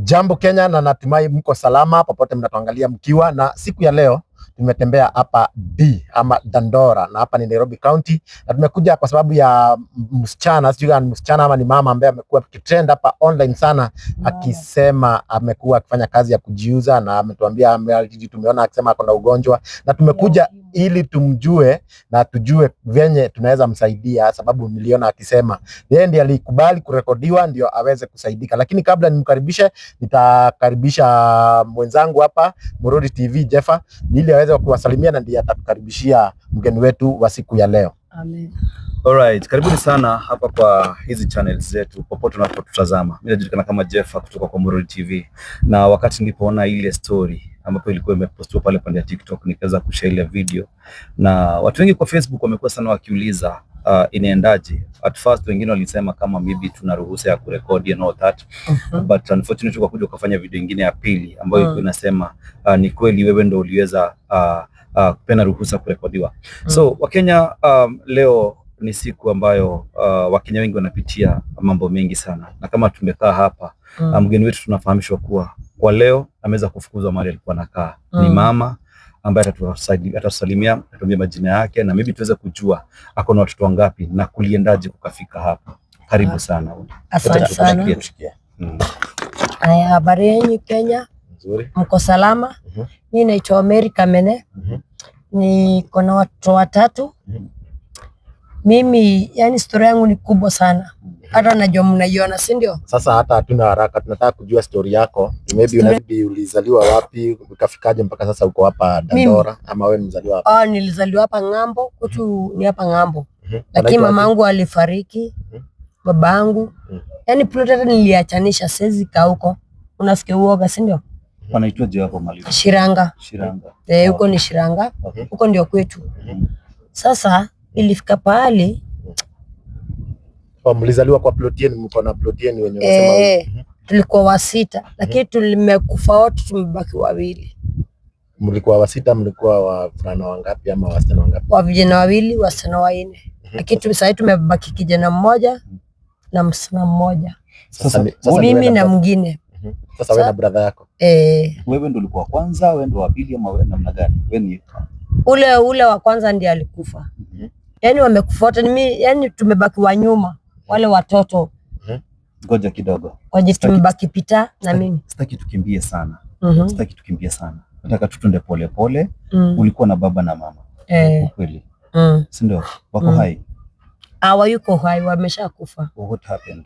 Jambo Kenya, na natumai mko salama popote mnatuangalia mkiwa. Na siku ya leo tumetembea hapa D ama Dandora, na hapa ni Nairobi County, na tumekuja kwa sababu ya msichana, sijui kama ni msichana ama ni mama ambaye amekuwa akitrend hapa online sana, akisema amekuwa akifanya kazi ya kujiuza, na ametuambia tumeona akisema ako na ugonjwa, na tumekuja ili tumjue na tujue venye tunaweza msaidia, sababu niliona akisema yeye ndiye alikubali kurekodiwa ndio aweze kusaidika. Lakini kabla nimkaribishe, nitakaribisha mwenzangu hapa Mururi TV Jeffa, ili aweze kuwasalimia na ndiye atatukaribishia mgeni wetu wa siku ya leo. Amen. Alright, karibuni sana hapa kwa hizi channels zetu popote unapotutazama. Mimi najulikana kama Jeffa kutoka kwa Mururi TV, na wakati nilipoona ile story ambapo ilikuwa imepostiwa pale pande ya TikTok, nikaweza kushare ile video, na watu wengi kwa Facebook wamekuwa sana wakiuliza inaendaje. At first wengine walisema kama maybe tuna ruhusa ya kurekodi and all that, but unfortunately ukakuja ukafanya video ingine ya pili ambayo ilikuwa inasema ni kweli wewe ndo uliweza kupeana ruhusa kurekodiwa. So Wakenya, leo ni siku ambayo Wakenya wengi wanapitia mambo mengi sana, na kama tumekaa hapa mgeni wetu tunafahamishwa kuwa kwa leo ameweza kufukuzwa mahali alikuwa anakaa. Ni mama ambaye atatusalimia, atuambie majina yake na maybe tuweze kujua ako na watoto wangapi na kuliendaje kukafika hapa. Karibu sana. Asante Wacha sana. tukushikie. Haya, habari yenu Kenya, Nzuri. mko salama? Mhm. Mi naitwa Mary Kamene, niko na watoto watatu. Mimi yani story yangu ni kubwa sana, hata najua mnaiona, si ndio? Sasa hata hatuna haraka, tunataka kujua story yako. Maybe maybe ulizaliwa wapi, ukafikaje mpaka sasa uko hapa Dandora, ama wewe mzaliwa hapa? Ah, nilizaliwa hapa ng'ambo, kwetu ni hapa ng'ambo, lakini Anaitwa aje? mamangu alifariki, babangu yani plot hata niliachanisha, siwezi kaa huko, unasikia uoga, si ndio? Panaitwaje hapo mahali? Shiranga. Shiranga. Eh, huko ni Shiranga, huko ndio kwetu. Sasa ilifika pahali Oh, mlizaliwa kwa plot yenu, mko na plot yenu wenye unasema? Eh, tulikuwa wasita, lakini tumekufa wote, tumebaki wawili. Mlikuwa wasita, mlikuwa wavulana wangapi ama wasichana wangapi? Wa vijana wawili, wasichana wanne, lakini sahii tumebaki kijana mmoja na msichana mmoja. Sasa ni mimi wewe na brother. mwingine. Sasa wewe na brother yako. Eh, Wewe ndo ulikuwa kwanza, wewe ndo wa pili ama wewe namna gani? Wewe ni ule ule wa kwanza ndiye alikufa. Yani wamekufa wote, mimi yani tumebaki wa nyuma, wale watoto. Ngoja kidogo. Waje tumebaki Pita na mimi. Sitaki tukimbie sana. Sitaki tukimbie sana. Nataka tu tuende pole pole. Ulikuwa na baba na mama. Eh. Ukweli. Si ndio? Wako hai? Hawayuko hai, wameshakufa. What happened?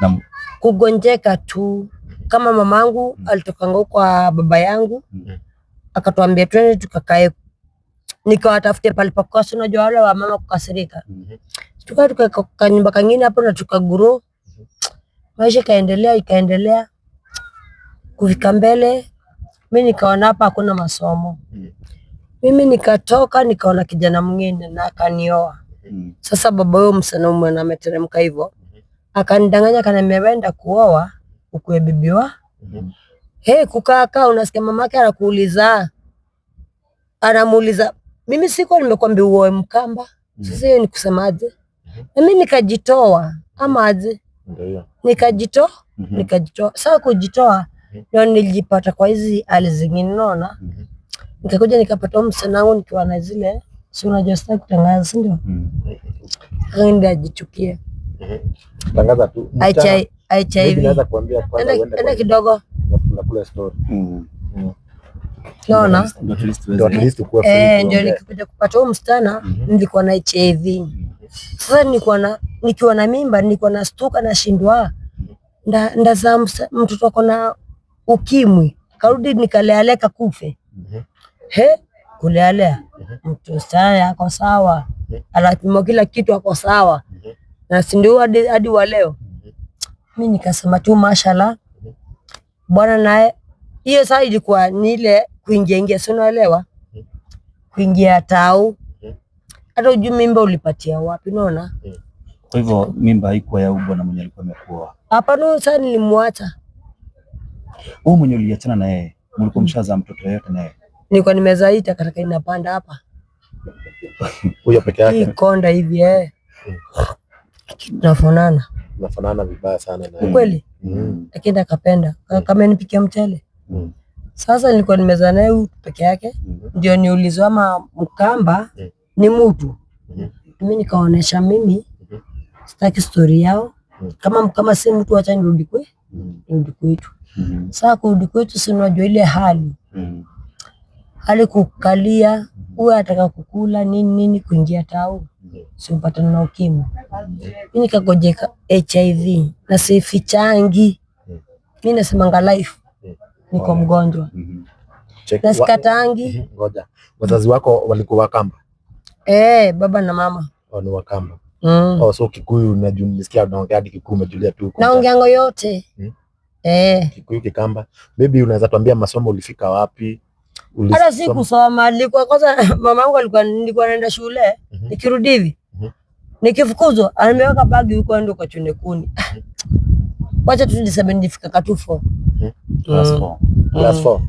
Na Kugonjeka tu. Kama mamangu alitokanga kwa baba yangu, akatuambia twende tukakae, nikawatafute pale pa kukaa, si unajua wale wa mama kukasirika. Tukaa tukakaa kanyumba kangine hapo na tukagrow. Maisha ikaendelea ikaendelea, kufika mbele mi nikaona hapa hakuna masomo. Mimi nikatoka nikaona kijana mwingine na akanioa. Sasa baba huyo msichana mwenye ameteremka hivyo akanidanganya, akaniambia wenda kuoa ukuwe bibi wa hey, kukaa kaa unasikia mamake anakuuliza, anamuuliza mimi sikuwa nimekwambia uoe Mkamba. Sasa hiyo ni kusemaje? Na mimi nikajitoa ama aje? Ndio hiyo. Nikajitoa, nikajitoa. Sasa kujitoa ndio nilijipata kwa hizi hali zingine, unaona? Nikakuja nikapata huyu msichana wangu nikiwa na zile, si unajua sitaki kutangaza, si ndio? Ndio ajichukie. Tangaza tu. Msichana, HIV. maybe naweza kuambia kwanza Enda uende enda kwa kidogo. kuna kule story. Unaona? Ndio at least Ndio at tuweze. least ukuwe free Eh, ndio kuongea. nikikuja kupata huyu msichana nilikuwa na HIV. Sasa nilikuwa na nikiwa na mimba nilikuwa nastuka nashindwa ndazaa mtoto ako na ukimwi, karudi nikalealea kakufe. He, kulealea mtu msichana ako sawa, anapimwa kila kitu ako sawa, na si ndio hadi wa leo. Mi nikasema tu mashallah, bwana naye hiyo saa ilikuwa ni ile kuingia ingia, si unaelewa, kuingia tau, hata ujui mimba ulipatia wapi, unaona? Kwa hivyo mimba haikuwa ya huyu bwana mwenye alikuwa amekuoa? Hapana, sasa nilimwacha. Huyu mwenye uliachana na yeye, mlikuwa mshazaa mtoto yeyote na yeye? Nilikuwa nimezaa hii takataka inapanda hapa. Huyo peke Hii yake. konda hivi eh. Tunafanana. Tunafanana vibaya sana na yeye. Kweli? Lakini akapenda. Kama nipikia mchele. Sasa nilikuwa nimezaa naye huyu peke yake. Ndio niulizwa ama Mkamba ni mtu. Mimi nikaonesha mimi sitaki story yao. Kama Mkamba si mtu, acha nirudi kwe. Nirudi kwetu. Sasa kurudi kwetu, si unajua ile hali. Hali kukalia, huyu ataka kukula nini nini, kuingia tau. Si upatana na ukimwi. Mimi nikagojeka HIV na sifichangi. Mimi nasemanga life. Niko mgonjwa. Check. Na sikatangi. Ngoja. Wazazi wako walikuwa Wakamba? Baba na mama. Oh, ni Wakamba. Oh, so Kikuyu unajua, nisikia unaongea hadi Kikuyu, umejulia tu huko. Naongeango yote. Kikuyu, Kikamba. Maybe unaweza tuambia masomo ulifika wapi? Hata si kusoma, nilikuwa kwanza mamangu alikuwa, nilikuwa naenda shule, nikirudi hivi. Nikifukuzwa, ameweka bagi huko ndo kwa chune kuni. Wacha tu niseme nilifika katu 4. Class 4. Class 4.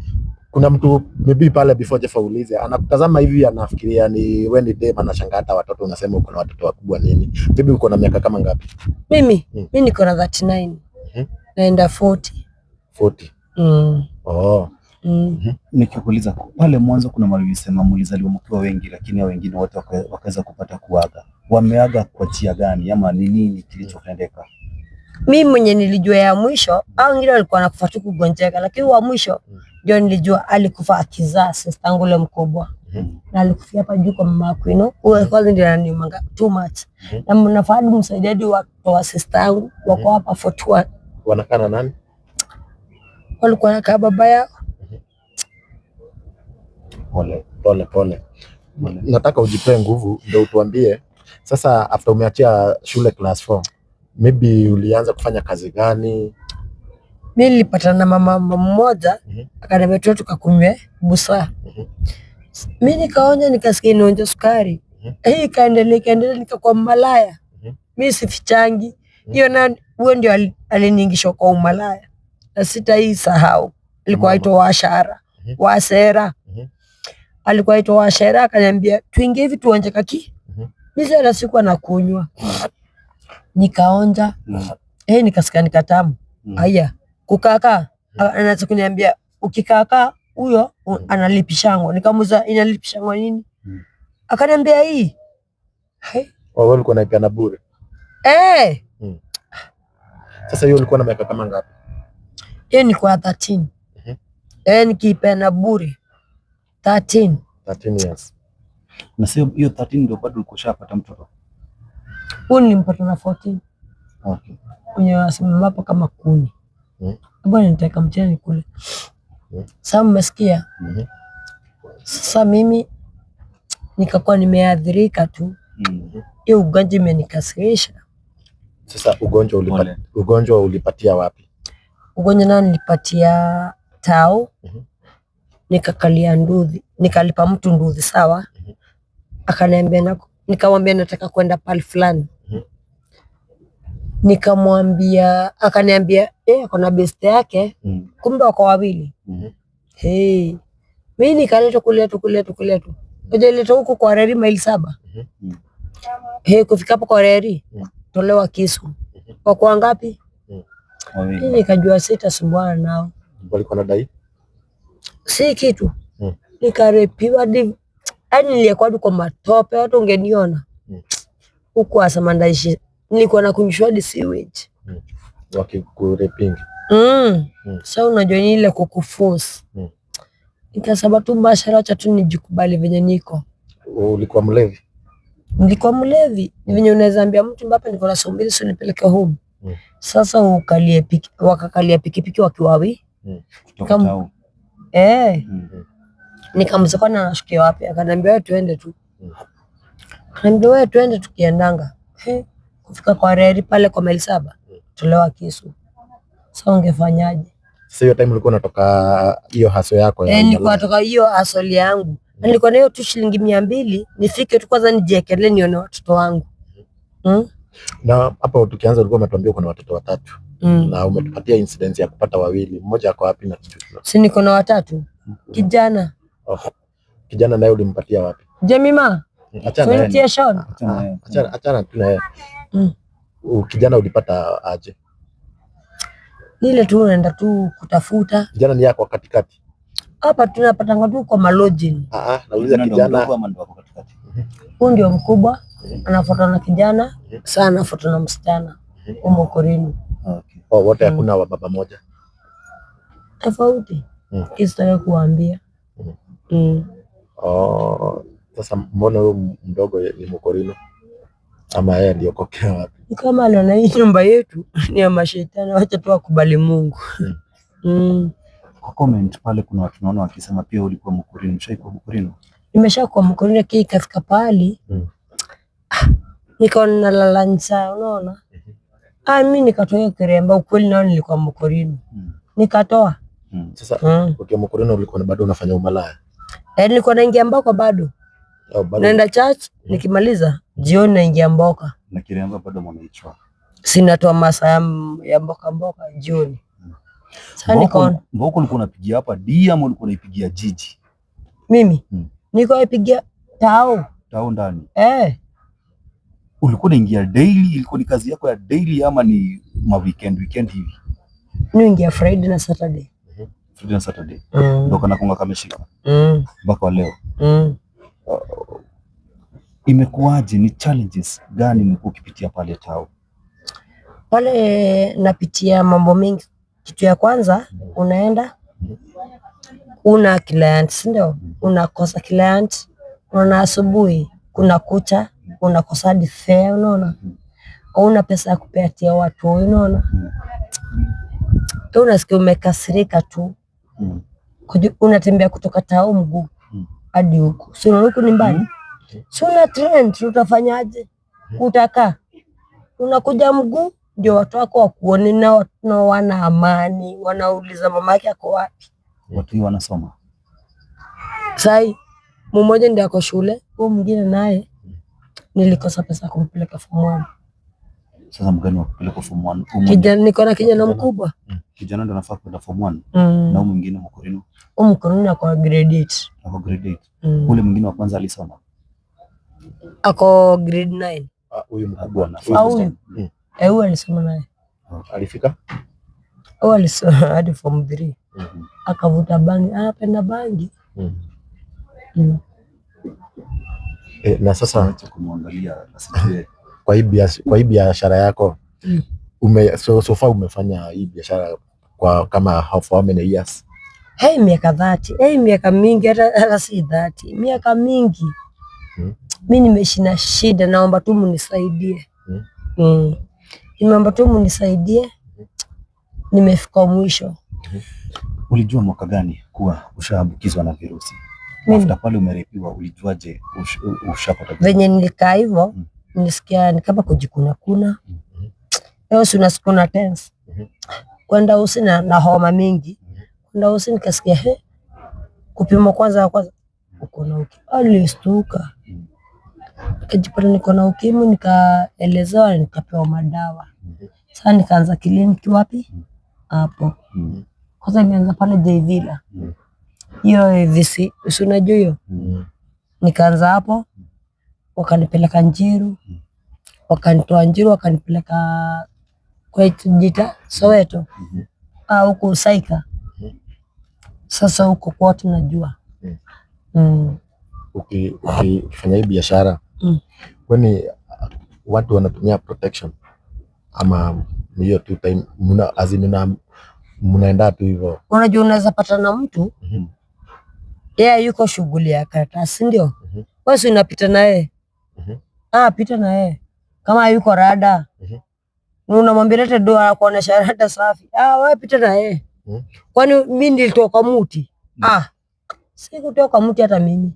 Kuna mtu maybe pale before Jeff aulize anakutazama hivi anafikiria ni wewe ni dem, anashangaa hata watoto unasema uko na watoto wakubwa nini. Maybe uko na miaka kama ngapi? Mimi, mimi niko na 39. Naenda 40. 40. Oh. Nikikuuliza pale mwanzo, kuna mali ulisema mlizaliwa mkiwa wengi, lakini hao wengine wote wakaweza kupata kuaga. Wameaga kwa njia gani ama ni nini kilichotendeka? Mimi mwenye nilijua ya mwisho, au wengine walikuwa wanakufa tu kugonjeka, lakini wa mwisho ndio nilijua alikufa akizaa sister yangu ule mkubwa. Na alikufia hapa juu kwa mama Kwino. Huyo kwanza ndio ananiumanga too much. Na mnafaa msaidie hadi wa sister yangu wako hapa for 2. Wanakaa na nani? Walikuwa wanakaa baba yao. Pole. Pole pole. Nataka ujipee nguvu ndio utuambie sasa, after umeachia shule class 4, maybe ulianza kufanya kazi gani? Mimi nilipatana na mama mmoja akaniambia tuende tukakunywe busaa. Mimi nikaonja, nikasikia inaonja sukari. Hii ikaendelea ikaendelea, nikakuwa malaya. Mimi sifichangi. Hiyo na huyo ndio aliniingisha kwa umalaya. Na sitaisahau. Alikuwa aitwa Washara. Wasera. Alikuwa aitwa Washera, akaniambia tuingie hivi tuonje kaki. Mimi sasa sikuwa nakunywa. Nikaonja. Nikasikia nikatamu. Haya, kukakaa anaanza kuniambia ukikakaa huyo analipishango. Nikamuuliza inalipishango nini? Akaniambia hii. Hey. Wewe ulikuwa unaipeana bure? Sasa hiyo ulikuwa na miaka kama ngapi? Hiyo ni kwa 13. Nikiipeana bure. 13. 13 years. Na sio hiyo 13 ndio bado ulikuwa ushapata mtoto? Huyu nilimpata na 14. Okay. Mwenye anasimama hapo kama kuni. Bwana nitaweka mchele nikule. Sasa mmesikia? Sasa mimi nikakuwa nimeathirika tu. Hiyo ugonjwa imenikasirisha. Sasa Pole. ugonjwa ulipatia wapi? Ugonjwa nao nilipatia tao. Nikakalia nduthi, nikalipa mtu nduthi sawa. Akaniambia na, nikamwambia nataka kwenda pali fulani. Nikamwambia, akaniambia ako na best yake, kumbe wako wawili. Hey. Mimi nikaletwa kuletwa kuletwa kuletwa. Kuja huku kwa reri maili 7. Hey, kufika hapo kwa reri, tolewa kisu. Wako wangapi? Wawili. Mimi nikajua sitasumbuana nao. Walikuwa wanadai? Si kitu. Nikarepiwa hadi, yaani nilikuwa hadi kwa matope, watu ungeniona. Huku hasa mandaishi nilikuwa nakunyishwa hadi sewage. Wakikurepingi. Sasa unajua ni ile kukuforce. Nikasema tu basi acha tu nijikubali venye niko. Ulikuwa mlevi? Nilikuwa mlevi. Ni venye unaweza ambia mtu mbapa niko na saa mbili sio nipeleke home. Sasa ukalie piki, wakakalia pikipiki wakiwa wawi. Kutoka tao. Nikamuuliza kwani anashukia wapi? Akaniambia wewe tuende tu. Akaniambia wewe tuende tukiendanga. He, kufika kwa reri pale kwa maili 7, tolewa kisu. Sasa ungefanyaje? Sasa hiyo time ulikuwa unatoka hiyo haso yako ya Nilikuwa umalaya? natoka hiyo hasoli yangu. Na nilikuwa na hiyo tu shilingi 200, nifike tu kwanza nijiekelee nione watoto wangu. Na hapo tukianza ulikuwa umetuambia uko na watoto watatu. Na umetupatia incident ya kupata wawili. Mmoja ako wapi na kitu? Si niko na watatu. Kijana. Oh. Kijana naye ulimpatia wapi? Jemima. Achana naye. Twenty years old. Achana naye. Achana tu naye. Kijana ulipata aje? Nile tu unaenda tu kutafuta. Kijana ni yako katikati? Hapa tunapatanga tu kwa malodging. Ah ah, nauliza Kijana ndo kijana mdogo ama ndo wako katikati? Huyu ndio mkubwa, anafuatwa na kijana, saa anafuatwa na msichana umokorini. Okay. Oh, wote hakuna wa baba moja. Tofauti. Sitaki kuambia. Oh, sasa mbona huyo mdogo ni mkorino? Ama yeye aliokokea wapi? Ni kama aliona hii nyumba yetu ni ya mashetani, wacha tu akubali Mungu. Kwa comment pale kuna watu naona wakisema pia ulikuwa mkorino. Ushaikuwa mkorino? Nimeshakuwa mkorino, lakini ikafika pahali nikaona nalala njaa, unaona? Ah, mimi nikatoa hiyo kiremba, ukweli nao nilikuwa mkorino. Nikatoa. Sasa ukiwa mkorino ulikuwa bado unafanya umalaya? Eh, nilikuwa naingia mboka bado. Oh, bado. Naenda church, nikimaliza jioni naingia mboka. Na kiremba bado mnaichwa. Sinatoa masaa ya mboka mboka jioni. Sasa nikaona Mboko ulikuwa unapigia hapa D ama ulikuwa unaipigia jiji? Mimi nilikuwa naipigia tao. Tao ndani. Ulikuwa unaingia daily? Ilikuwa ni kazi yako ya daily ama ni ma weekend weekend hivi? Niingia Friday na Saturday. Friday na Saturday. Ndio kana konga kameshika. Mpaka wa leo. Imekuwaje? Ni challenges gani umekuwa ukipitia pale tao? Pale napitia mambo mengi. Kitu ya kwanza unaenda una client, si ndio? Unakosa client, unaona asubuhi kuna kucha, unakosa hadi fare, unaona? Hauna pesa ya kupatia watu, unaona? Wewe unasikia umekasirika tu. Unatembea kutoka tao mguu hadi huku. Si unaona huku ni mbali? Si una trend, utafanyaje? Utakaa. Unakuja mguu ndio watu wako wakuone na na wana amani, wanauliza mama yake ako wapi. Watu hii wanasoma. Sai mmoja ndio ako shule, huyu mwingine naye nilikosa pesa ya kumpeleka form 1. Sasa mgani wa kupeleka form 1? Kijana, niko na kijana mkubwa. Kijana ndo anafaa kwenda form 1 na huyu mwingine mkorino Huyu mkorino ako grade 8. Ako grade 8. Ule mwingine wa kwanza alisoma? Ako grade 9. Ah, huyu mkubwa. Anafaa Au kusoma. Eh, huyu alisoma naye. Alifika? Huyu alisoma hadi form 3. Akavuta bangi, anapenda bangi. Na sasa Acha kumwangalia asijue. Kwa hii biashara yako so far umefanya hii biashara kwa kama for how many years? Hey, miaka 30. Hey, miaka mingi hata si 30. Miaka mingi. Mi nimeishi na shida, naomba tu munisaidie. Nimeomba tu munisaidie. Nimefika mwisho. Ulijua mwaka gani kuwa ushaambukizwa na virusi? Mimi. After pale umerepiwa, ulijuaje ushapata virusi? Venye nilikaa hivyo, nilisikia ni kama kujikuna kuna. Leo si unasikia una tense. Kwenda usi na homa mingi. Kwenda usi nikasikia he, kupimwa kwanza kwanza uko na ukimwi. Alistuka. Nikajipata niko na ukimwi, nikaelezewa, nikapewa madawa. Sasa nikaanza kliniki wapi? Hapo. Kwanza nilianza pale J Villa. Hiyo AVC, si unajua hiyo? Nikaanza hapo, wakanipeleka Njiru. Wakanitoa Njiru, wakanipeleka kwa Jita, Soweto. Ah, huko Saika. Sasa huko kwote najua. Ukifanya hii biashara kwani watu wanatumia protection ama ni hiyo tu time mna, as in mnaenda tu hivyo? Unajua unaweza pata na mtu yeye yuko shughuli ya karatasi, ndio? Wewe si unapita na yeye. Ah, pita na yeye. Kama yuko rada. Unamwambia lete doa kuonesha rada safi. Ah, wewe pita na yeye. Kwani mimi nilitoka muti? Ah, sikutoka muti hata mimi.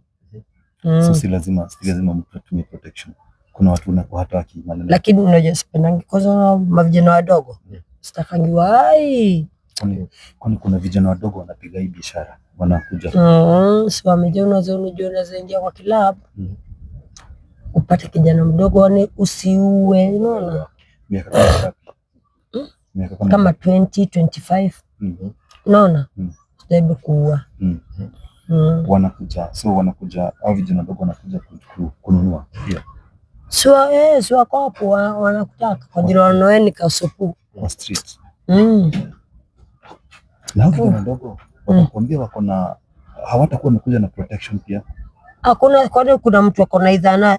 So si lazima mtu atumie protection. Kuna watu hawataki maneno. Lakini unajua sipendangi kwanza na mavijana wadogo. Sitakangi wai. Kwani kuna vijana wadogo wanapiga hii biashara wanakuja? Si wamejaa, unajua unaweza ingia kwa club. Upate kijana mdogo wane usiue, unaona? Miaka kama ngapi? Miaka kama Kama 20, 25. Unaona? Usijaribu kuua. Wanakuja, so wanakuja au vijana wadogo wanakuja kununua pia. Si wako hapo wanakutaka kwa ajili wanaoeni kasupu. Kwa street. Mm. Na hao vijana ndogo watakuambia wako na, hawatakuwa wamekuja na protection pia. Hakuna, kwani kuna mtu ako na idhaa?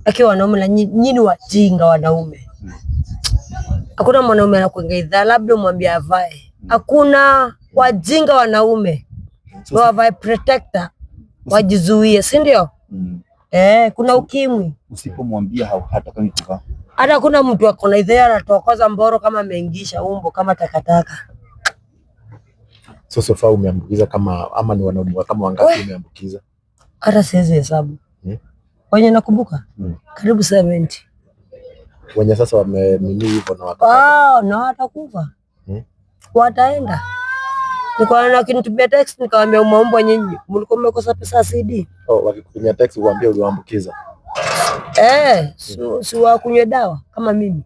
Akiwa wanaume na nyinyi wajinga wanaume. Hakuna mwanaume anakuinga idhaa, labda umwambie avae. Hakuna, wajinga wanaume. So, wavae protector wajizuie, si ndio? Mm. Eh, kuna ukimwi. Usipomwambia hatakangi kuvaa. Hata kuna mtu ako na idhaa anatokoza mboro kama ameingisha umbo kama takataka. So far umeambukiza kama, ama ni wanaume kama wangapi umeambukiza? Hata siwezi hesabu. Wenye nakumbuka karibu 70. Wenye sasa wamenini hivyo na wakapata. Ah, na watakufa. Wataenda. Nikaona wakinitumia text nikawaambia umeombwa nyinyi. Mlikuwa mmekosa pesa ya CD. Oh, wakikutumia text uwaambie uliwaambukiza. Eh, si wakunywe dawa kama mimi.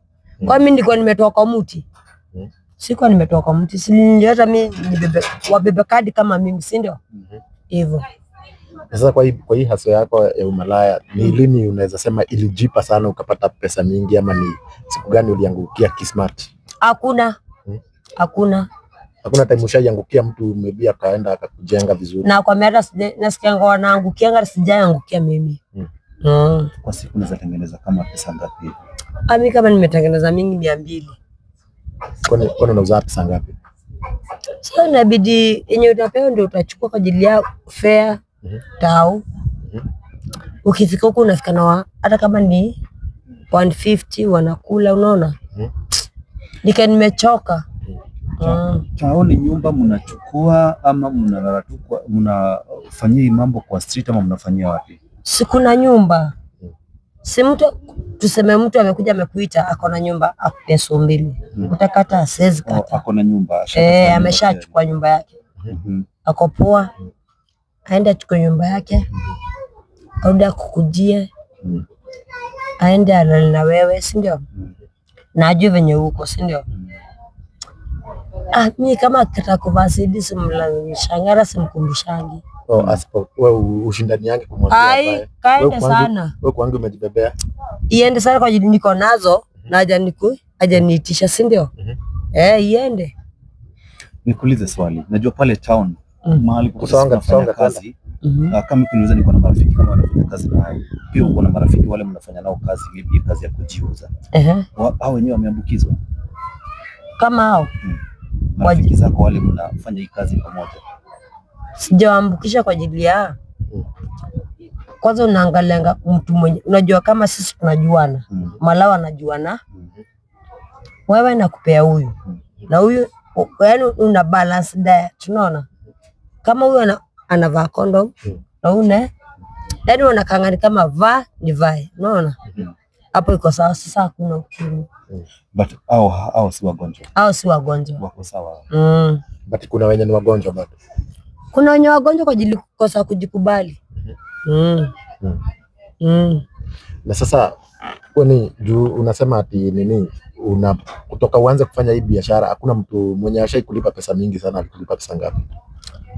Kwa mimi nilikuwa nimetoka kwa mti. Sikuwa nimetoka kwa mti. Si nilileta mimi nibebe, wabebe kadi kama mimi, si ndio? Hivyo. Sasa kwa hii hustle yako ya umalaya, ni lini unaweza sema ilijipa sana ukapata pesa mingi, ama ni siku gani uliangukia kismart? Hakuna. Hakuna. Hakuna time ushaiangukia mtu maybe akaenda akakujenga vizuri? Na kwa mimi hata nasikianga wanaangukianga, sijaangukia mimi. Kwa siku unaweza tengeneza kama pesa ngapi? Ami kama nimetengeneza mingi 200. Kwani unauza pesa ngapi? Sasa inabidi yenye utapewa ndio utachukua kwa ajili ya fare, tau. Ukifika huku unafika na hata kama ni 150 wanakula, unaona? Nika nimechoka. Chao ni nyumba mnachukua ama mnalala tu kwa, mnafanyia hii mambo kwa street ama mnafanyia wapi? Si kuna nyumba. Si mtu tuseme mtu amekuja amekuita ako na nyumba akupea so mbili. Utakata? Siwezi Oh, kata. ako na nyumba. Ashatafuta Eh, nyumba. ameshachukua nyumba yake. Ako poa. Aende achukue nyumba yake. Arudi akukujie. Aende alale na wewe, si ndio? Na ajue venye uko, si ndio? Ah, mi kama akitaka kuvaa CD simlazimishanga, simkumbushangi. Oh, asipo wewe ushindani yake kumwambia Ai, avae. kaende Wewe sana. Wewe kwangu umejibebea. Iende sana kwa ajili niko nazo na hajaniitisha, si ndio? Eh, iende. Nikuulize swali. Najua pale town mahali popote Kusonga, tunafanya kusonga, kazi. Mhm. Kama ukiniuliza niko na marafiki kama wanafanya kazi na hayo. Pia uko na marafiki wale mnafanya nao kazi, maybe kazi ya kujiuza. Ehe. Hao wenyewe wameambukizwa? Kama hao Marafiki zako wale mnafanya hii kazi pamoja. Sijawaambukisha kwa ajili ya kwanza unaangalianga mtu mwenye unajua kama sisi tunajuana, Malawa anajuana, wewe nakupea huyu na huyu, yaani una balance diet, unaona kama huyu anavaa condom na huyu naye, yaani wanakangani kama vaa ni vae, unaona hapo iko sawa. Sasa hakuna ukimwi. But hao si wagonjwa? Hao si wagonjwa. Wako sawa. But kuna wenye ni wagonjwa bado. Kuna wenye wagonjwa kwa ajili kukosa kujikubali. Na sasa kwani juu unasema ati nini, una kutoka uanze kufanya hii biashara hakuna mtu mwenye ashai kulipa pesa mingi sana? Alikulipa pesa ngapi?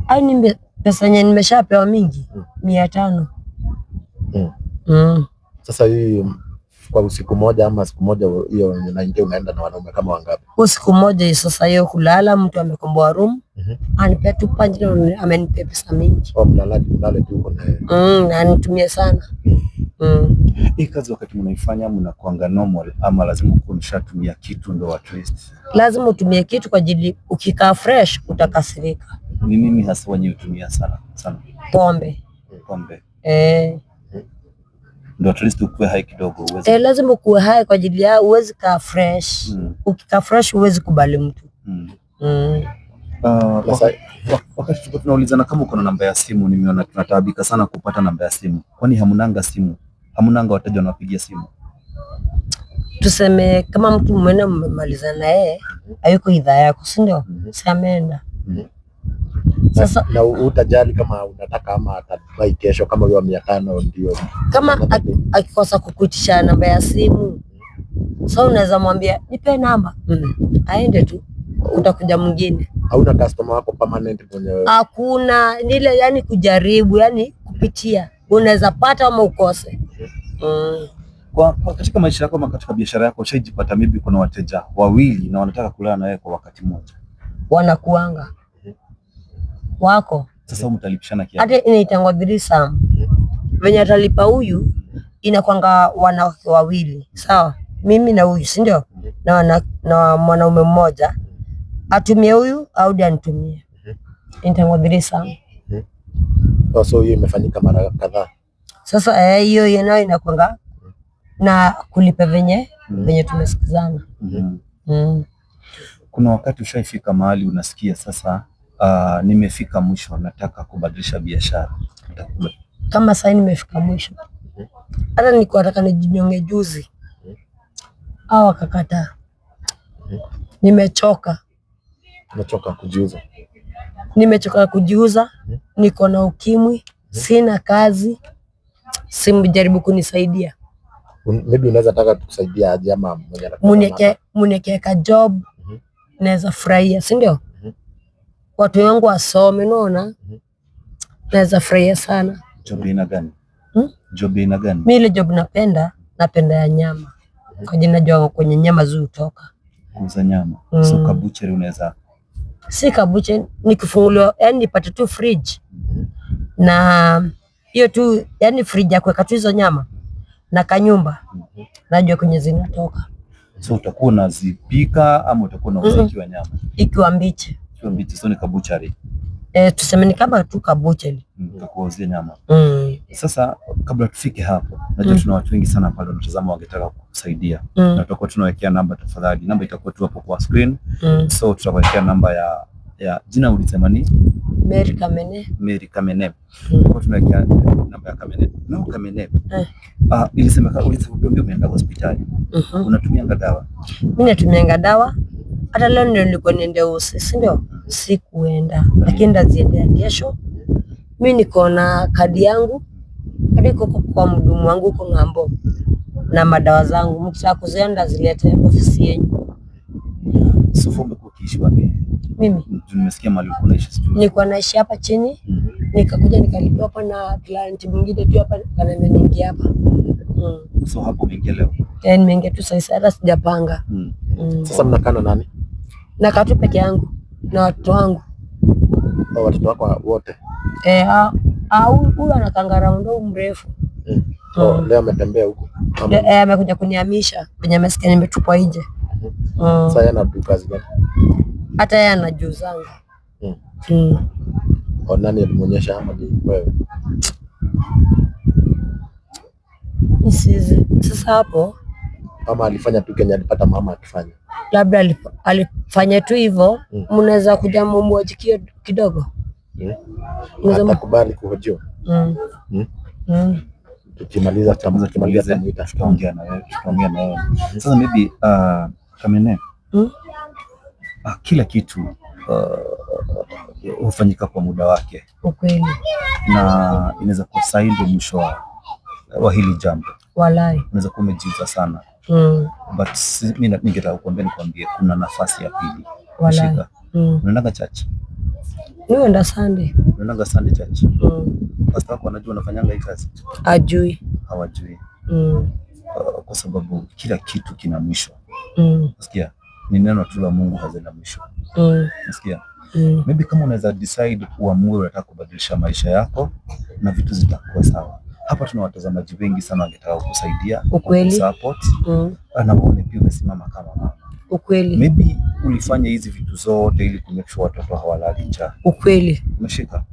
Ai, pesa yenye nimeshapewa mingi 500. Sasa hii kwa usiku moja ama siku moja hiyo unaingia unaenda na wanaume kama wangapi? Usiku moja sasa hiyo kulala, mtu amekomboa room, anipea tu panji na amenipea pesa mingi. Au mlalaji mlale tu uko na yeye? Na anitumie sana. Hii kazi wakati mnaifanya mnakuanga normal ama lazima ukuwe mshatumia kitu ndo at least? Lazima utumie kitu kwa ajili ukikaa fresh utakasirika. Ni nini hasa wenye hutumia sana sana? Pombe. Pombe. Eh. Ndo at least ukuwe high kidogo uweze. Eh, lazima ukuwe hai kwa ajili ya uwezi kaa fresh. Ukikaa fresh huwezi kubali mtu. Wakati tulikuwa tunaulizana kama uko na namba ya simu, nimeona tunataabika sana kupata namba ya simu. Kwani hamunanga simu? Hamunanga wateja wanawapigia simu? Tuseme kama mtu mwene mmemalizana na yeye hayuko idhaa yako, si ndio? Si ameenda. Sasa Na utajali kama unataka ama atabai kesho kama huyo wa 500 ndio. Kama akikosa kukuitisha namba ya simu, so unaweza mwambia nipe namba. Aende tu, utakuja mwingine. Hauna customer wako permanent mwenye? Hakuna, nile yani kujaribu, yani kupitia, unaweza pata ama ukose. Mm. Kwa katika maisha yako ama katika biashara yako ushaijipata maybe kuna wateja wawili na wanataka kulala na wewe kwa wakati mmoja? Wanakuanga wako. Sasa mtalipishana kiasi? Hata inaitangwa threesome. Venye atalipa huyu inakwanga wanawake wawili, sawa? Mimi na huyu, si ndio? Na mwanaume mmoja atumie huyu au ndiye anitumie. Inaitangwa threesome. Oh, so hiyo imefanyika mara kadhaa. Sasa hiyo hiyo nayo inakwanga na kulipa venye tumesikizana. Mm. Kuna wakati ushaifika mahali unasikia sasa, nimefika mwisho, nataka kubadilisha biashara. Kama sasa nimefika mwisho, hata nilikuwa nataka nijinyonge juzi, au wakakataa. Nimechoka. Umechoka kujiuza. Nimechoka kujiuza, niko na ukimwi, sina kazi, simjaribu kunisaidia. Maybe unaweza taka tukusaidia aje ama mwenye anatazama hapa. Munieke ka job, naweza furahia, si ndio? Watu wangu wasome, unaona? Naweza furahia sana. Job aina gani? Hmm? Job aina gani? Mi ile job napenda ya nyama. Kwa jina najua kwenye nyama zuu hutoka. Kuuza nyama. So kabucheri unaweza? Si kabuche, nikifunguliwa, yani nipate tu fridge. Na hiyo tu, yani fridge ya kuweka tu hizo nyama na kanyumba, najua kwenye zinatoka. So utakuwa unazipika ama utakuwa unauza ikiwa nyama? Ikiwa mbichi. Ikiwa mbichi, so ni kabuchari. Tuseme ni kama tu kabuchari. Utakuwauzia nyama. Sasa kabla tufike hapo, najua tuna watu wengi sana pale wanatazama wangetaka kukusaidia. Na tutakuwa tunawekea namba tafadhali. Namba itakuwa tu hapo kwa screen. So tutakuwekea namba ya jina ulisema ni? Mary Kamene. Mary Kamene. Tutakuwa tunawekea namba ya Kamene. No, Kamene. Ilisema ulisema umeenda hospitali. Unatumianga dawa? Mimi natumianga dawa. Hata leo ndio nilikuwa niende usi, si ndio? Sikuenda, lakini ndaziendea kesho. Mimi niko na kadi yangu hadi iko kwa mhudumu wangu huko ng'ambo na madawa zangu. Mkitaka kuzienda zilete ofisi yenu. So far umekuwa ukiishi wapi? Mimi Nimesikia mahali ulikuwa unaishi sijui. Nilikuwa naishi hapa chini, nikakuja nikalipiwa hapa na client mwingine tu hapa, akaniambia niingie hapa. So hapo umeingia leo? Nimeingia tu sasa, hata sijapanga. Sasa mnakaa na nani? Nakaa tu peke yangu na watoto wangu. Au watoto wako wote? Huyu anakaanga round huu mrefu. Oh, leo ametembea huko. Amekuja kunihamisha venye amesikia nimetupwa nje. Sasa yeye anadu kazi gani? Hata yeye anajua zangu. Oh, nani alimuonyesha ama ni wewe? Sasa hapo Ama alifanya tu Kenya alipata mama akifanya. Labda alifanya tu hivyo. Mnaweza kuja mumwoji kidogo. Mnaweza Atakubali kuhojiwa. Tukimaliza Kwanza tukimaliza tumalize, tutamuita. tutaongea na wewe, tutaongea na wewe. Sasa maybe Kamene, kila kitu hufanyika kwa muda wake. Ukweli. Na inaweza kuwa sasa ndio mwisho wa hili jambo. Walai. Unaweza kuwa umejiuza sana. But mimi ningetaka kukuambia nikwambie kuna nafasi ya pili. Walai. Shika. Unaendaga church? Mimi huenda Sunday. Unaendaga Sunday church? Pastor wako anajua unafanyanga hii kazi? Ajui. Hawajui. Kwa sababu kila kitu kina mwisho. Nasikia? Ni neno tu la Mungu hazina mwisho. Nasikia? Maybe kama unaweza decide uamue unataka kubadilisha maisha yako na vitu zitakuwa sawa. Hapa tuna watazamaji wengi sana wangetaka kukusaidia, Ukweli. kukusupport. Na waone pia umesimama kama mama. Ukweli. Maybe ulifanya hizi vitu zote ili ku make sure watoto hawalali njaa. Ukweli. Umeshika?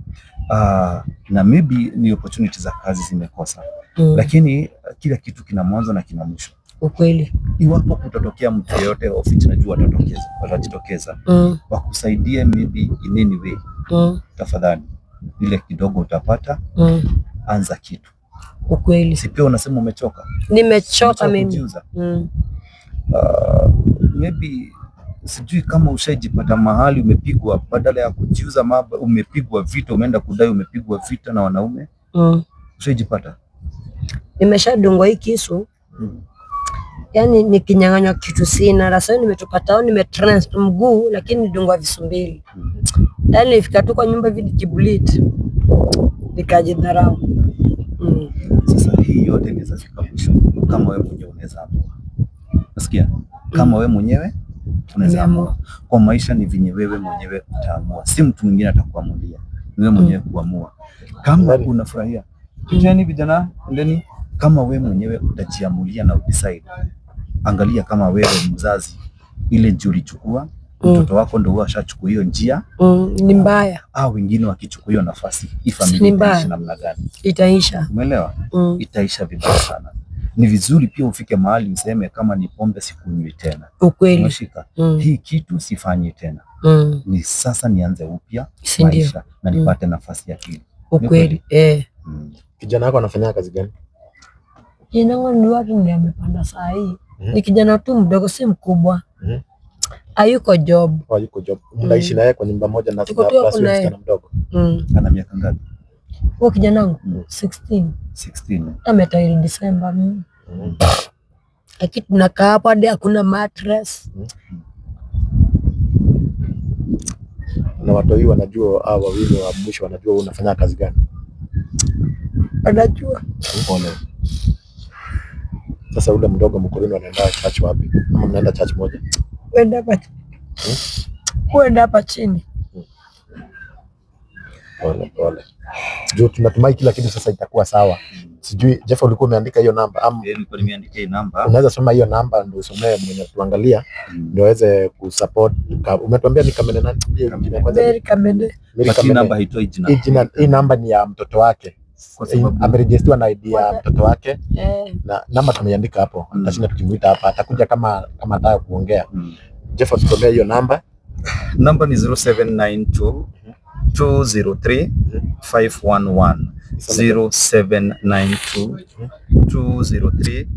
Na maybe ni opportunity za kazi zimekosa. Lakini kila kitu kina mwanzo na kina mwisho. Ukweli. Iwapo kutatokea mtu yeyote ofisi, najua watajitokeza. Wakusaidie maybe in any way. Tafadhali ile kidogo utapata, anza kitu. Ukweli. Si pia unasema umechoka? Nimechoka Umechoka mimi. kujiuza? Maybe sijui kama ushaijipata mahali umepigwa, badala ya kujiuza umepigwa vita, umeenda kudai umepigwa vita na wanaume. Ushaijipata? Nimeshadungwa hii kisu. Yaani nikinyang'anywa kitu sina. Sasa nimetoka town nimetrans mguu lakini nidungwa visu mbili. Yaani nilifika tu kwa nyumba hivi nikibleed. Nikajidharau. Sasa hii Hii yote inaweza fika mwisho kama wewe mwenyewe unaweza amua. Nasikia? Kama wewe mwenyewe unaweza amua. Kwa maisha ni vinye wewe mwenyewe utaamua, si mtu mwingine atakuamulia. Ni wewe mwenyewe kuamua. Kama unafurahia, piteni vijana, endeni. Kama wewe mwenyewe utajiamulia na udecide. Angalia kama wewe mzazi ile njia ulichukua, mtoto wako ndio huwa ashachukua hiyo njia, Ni mbaya, au wengine wakichukua hiyo nafasi, hii Ni familia mbaya. itaishi namna gani? Itaisha. Umeelewa? Mm. Itaisha vibaya sana. Ni vizuri pia ufike mahali useme kama ni pombe sikunywi tena. Ukweli. Umeshika? Hii kitu sifanyi tena. Ni sasa nianze upya Si ndio? maisha na nipate nafasi ya pili. Ukweli. Eh. Kijana wako anafanya kazi gani? Kijana ni watu ndiye amepanda saa hii. Mhm. Ni kijana tu mdogo, si mkubwa. Hayuko job. Oh, yuko job. Mnaishi naye kwa nyumba moja na Tuko na tu hapo plus huyo naye. msichana mdogo? Ana miaka ngapi? Huo kijana wangu 16. 16. Ametairi December. Lakini tunakaa hapa hadi hakuna mattress. Na watoi wanajua, hao wawili wa mwisho wanajua wewe unafanya kazi gani? Wanajua. Pole. Sasa ule mdogo mkulini wanaenda church wapi? Ama mnaenda church moja? Huenda hapa chini. Pole pole. Juu tunatumai kila kitu sasa itakuwa sawa. Sijui Jeff, ulikuwa umeandika hiyo namba ama Eh, nilikuwa nimeandika hii namba. unaweza soma hiyo namba ndio usomee mwenye tuangalia ndio aweze kusupport. Umetuambia ni Kamene nani? Hiyo Kamene. jina kwanza ni Mary Kamene. Mary But hii Kamene. namba haitoi jina. Hii namba ni ya mtoto wake. Kwa sababu Amerejistiwa na ID ya mtoto wake Eh. na namba tumeiandika hapo. Atashinda tukimuita hapa, atakuja kama anataka kuongea. Jeff, tusomee hiyo namba. Namba ni 0792 203 511. 0792 203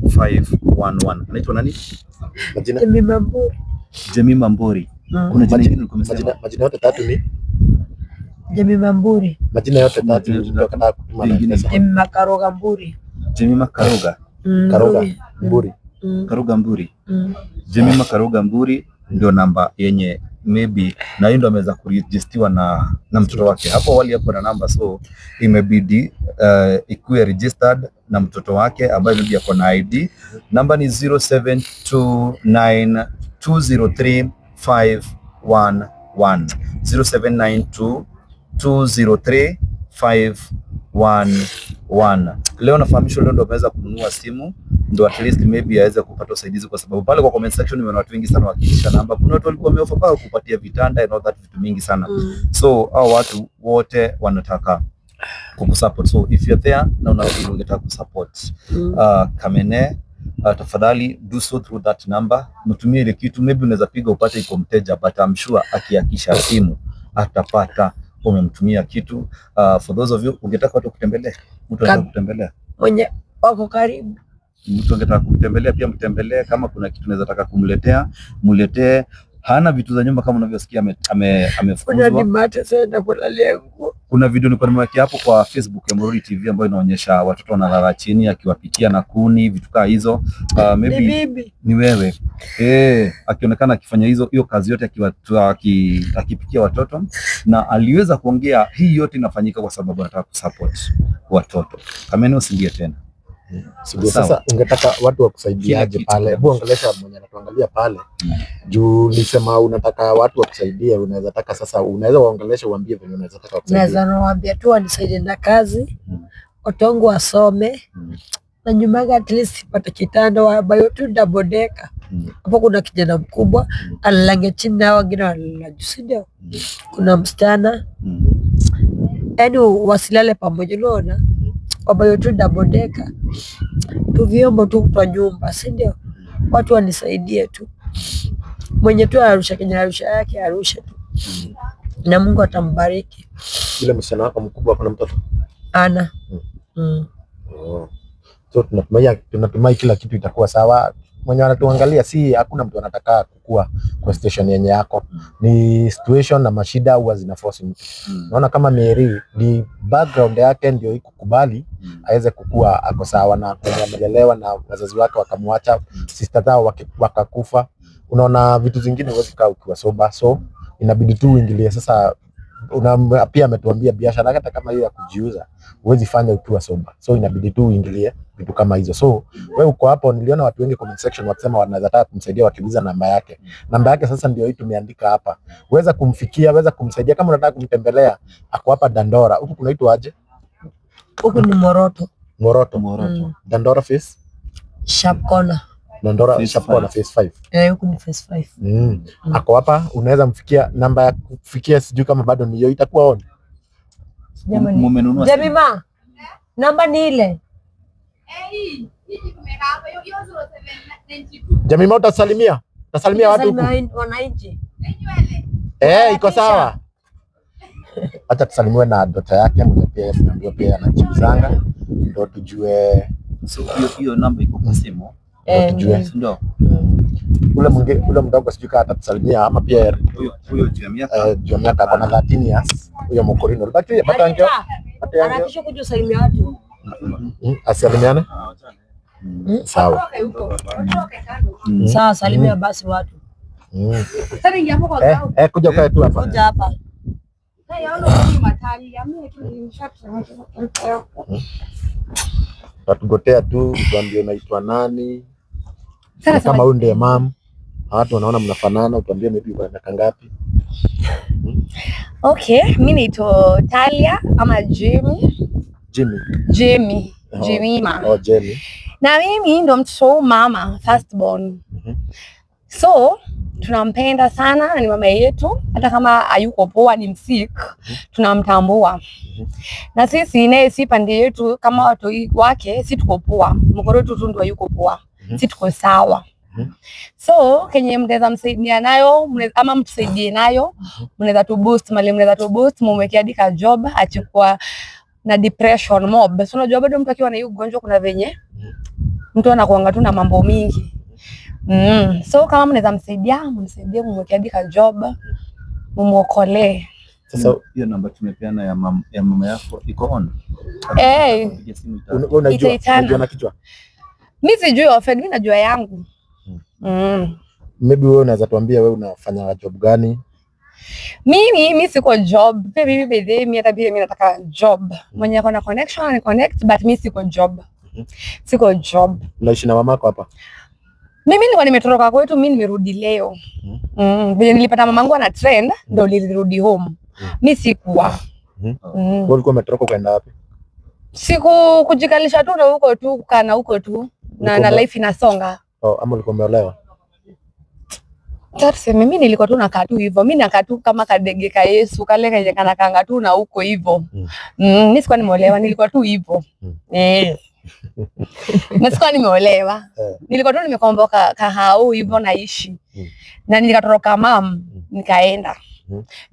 511. Anaitwa nani? Majina Jemima Mburi. Jemima Mburi. Kuna jina lingine ulikuwa umesema? Majina yote tatu ni Jemima Mburi. Majina yote tatu Majina yote mtu akataka kutuma na Lingine. pesa. Jemima Karoga Mburi. Jemima Karoga. Karoga Mburi. Mburi. Karoga Mburi. Jemima Karoga Mburi ndio namba yenye maybe na hiyo ndio ameweza kurejistiwa na mtoto wake. Hapo awali hapo na namba, so imebidi ikuwe registered na mtoto wake ambaye maybe ako na ID. Namba ni 0729 203 511. 0792 203 511. Leo nafahamishwa leo ndo ameweza kununua simu ndo at least maybe aweze kupata usaidizi, kwa sababu pale kwa comment section nimeona watu wengi sana wakiitisha namba. Kuna watu walikuwa wameofa pale kupatia vitanda and all that vitu mingi sana so hao watu wote wanataka kukusupport, so if you're there na una ungetaka kusupport Kamene, tafadhali do so through that number, mtumie ile kitu, maybe unaweza piga upate iko mteja, but I'm sure akiakisha simu atapata umemtumia kitu. For those of you ungetaka watu kutembelea, mtu anataka kutembelea, Mwenye wako karibu. Mtu angetaka kumtembelea pia mtembelee. Kama kuna kitu unaweza taka kumletea, mletee. Hana vitu za nyumba kama unavyosikia Kuna amefukuzwa. ni mate sasa kulalia nguo. Kuna video nilikuwa nimewekea hapo kwa Facebook ya Mururi TV ambayo inaonyesha watoto wanalala chini akiwapikia na kuni, vitu kaa hizo. Ni Maybe bibi. ni wewe akionekana akifanya hizo hiyo kazi yote akipikia watoto, na aliweza kuongea hii yote inafanyika kwa sababu anataka kusupport watoto. Kamene, usiingie tena. Sijui Sawa. sasa ungetaka watu wakusaidiaje Kila kitu. pale? Hebu ongelesha mwenye anatuangalia pale. Juu ulisema unataka watu wakusaidie, unaweza taka sasa, unaweza waongelesha uambie venye unaweza taka wakusaidie. Naweza nawaambia tu wanisaidie na kazi, watoto wangu wasome na nyumba at least ipate kitanda ambayo tu double decker. Hapo kuna kijana mkubwa alalange chini na wengine wanalala juu, si ndio? Kuna msichana yaani wasilale pamoja, unaona, ambayo tu double decker tu vyombo tu kwa nyumba, si ndio? Watu wanisaidie tu, mwenye tu arusha kenye arusha yake arushe tu, na Mungu atambariki. Yule msichana wako mkubwa kuna mtoto? Ana Oh. So tunatumai kila kitu itakuwa sawa. Mwenye anatuangalia, si hakuna mtu anataka kukua kwa station yenye yako. Ni situation na mashida huwa zina force mtu. Naona kama Mary ni background yake ndio ikukubali aweze kukua ako sawa, na kwenye amelelewa na wazazi wake wakamwacha, sister zao wakakufa. Unaona vitu zingine huwezi kaa ukiwa sober, so inabidi tu uingilie sasa Una, pia ametuambia biashara hata kama hiyo ya kujiuza huwezi fanya ukiwa sober, so inabidi tu uingilie vitu kama hizo. So wewe uko hapo, niliona watu wengi comment section wakisema wanaweza taka kumsaidia wakiuliza namba yake. Namba yake sasa ndio hii tumeandika hapa, weza kumfikia, weza kumsaidia kama unataka kumtembelea. Ako hapa Dandora, huku kunaitwa aje? Huku ni Moroto. Moroto. Moroto. Dandora phase Sharp corner. Dandora Phase Sharp Corner five. phase 5. Eh, huku ni phase 5. Ako hapa, unaweza mfikia namba ya kufikia, sijui kama bado ni hiyo itakuwa on. Jamani. Mumenunua simu? Jemima, namba ni ile. Jamima, utasalimia utasalimia watu huku. Salimia wananchi. Eh, iko sawa. Acha tusalimiwe na dota yake mwenye pia tunaambiwa pia anajiuzanga, ndo tujue. So hiyo namba iko kwa simu, Ndo Eh, tujue. si ndio? Ule mwingine ule mdogo sijui kama atatusalimia ama pia. Huyo juu ya miaka Juu ya miaka ako na 13 years huyo Mokorino. But ange Hakika, but ange harakisha kuja usalimia watu. Asalimiane. Sawa. Sawa, salimia basi watu. Eh, eh, kuja ukae tu hapa. Kuja hapa. Tatugotea tu tuambie unaitwa nani. Na kama huyu ndiye mam, watu wanaona mnafanana, utuambie maybe uko na miaka ngapi. Okay, mi naitwa Talia ama Jimmy. Jimmy. Jimmy. Oh. Jimima. Oh, Jenny. Na mimi ndo mtoto wa mama first born. So tunampenda sana, ni mama yetu, hata kama hayuko poa, ni msik, tunamtambua. Na sisi naye si pande yetu kama watu wake, si tuko poa, mkoro wetu tu ndo hayuko poa, si tuko sawa. So kenye mnaweza msaidia nayo ama mtusaidie nayo, mnaweza tu boost mali, mnaweza tu boost mumwekea hadi ka job achukua na depression mob. So unajua bado mtu akiwa na hiyo ugonjwa kuna venye mtu anakuanga tu na mambo mingi. So kama mnaweza msaidia, mumsaidie mumwekee hadi ka job, mumuokolee. Sasa Hiyo namba tumepeana ya mama yako iko on. Eh. Piga simu wewe unajua Itaitana. unajua na kichwa. Mi sijui offend, mi najua yangu. Maybe wewe unaweza tuambia wewe unafanya job gani? Mimi mi siko job. Pia mimi by the way, mi hata pia mi nataka job. Mwenye ako na connection ani connect, but mi siko job. Siko job. Unaishi na mamako hapa? Mimi nilikuwa nimetoroka kwetu, mi nimerudi leo. Vile nilipata mamangu ana trend ndo nilirudi home. Mi sikuwa. Wewe ulikuwa umetoroka kwenda wapi? Siku kujikalisha tu na huko tu kukaa na huko tu na Ulikuwa life inasonga. Oh, ama ulikuwa umeolewa? Sasa tuseme mimi nilikuwa tu nakaa tu hivyo. Mimi nakaa tu kama kadege ka Yesu kale kenye kanakaanga tu na huko hivyo. Mimi sikuwa nimeolewa, nilikuwa tu hivyo. Eh. Na sikuwa nimeolewa. Nilikuwa tu nimekomboka kahau hivyo naishi. Na nikatoroka mam, nikaenda.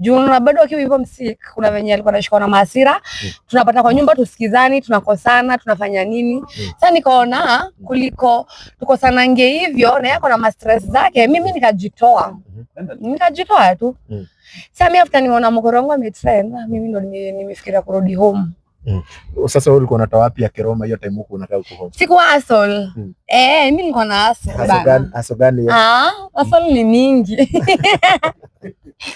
Juu unaona bado akiwa hivyo msik, kuna venye alikuwa anashikwa na mahasira. Tunapata kwa nyumba tusikizani, tunakosana, tunafanya nini. Sasa nikaona kuliko tukosanange hivyo na yeye ako na ma stress zake, mimi nikajitoa. Nikajitoa tu. Sasa mimi after nimeona mkoro wangu ametrend, mimi ndo nimefikiria kurudi home. Sasa wewe ulikuwa unatoa wapi ya Kiroma hiyo time huku unakaa huko home? Sikuwa hustle. Eh, mimi nilikuwa na hustle Hustle bana. gani? Hustle gani hiyo? Ah, hustle ni mingi.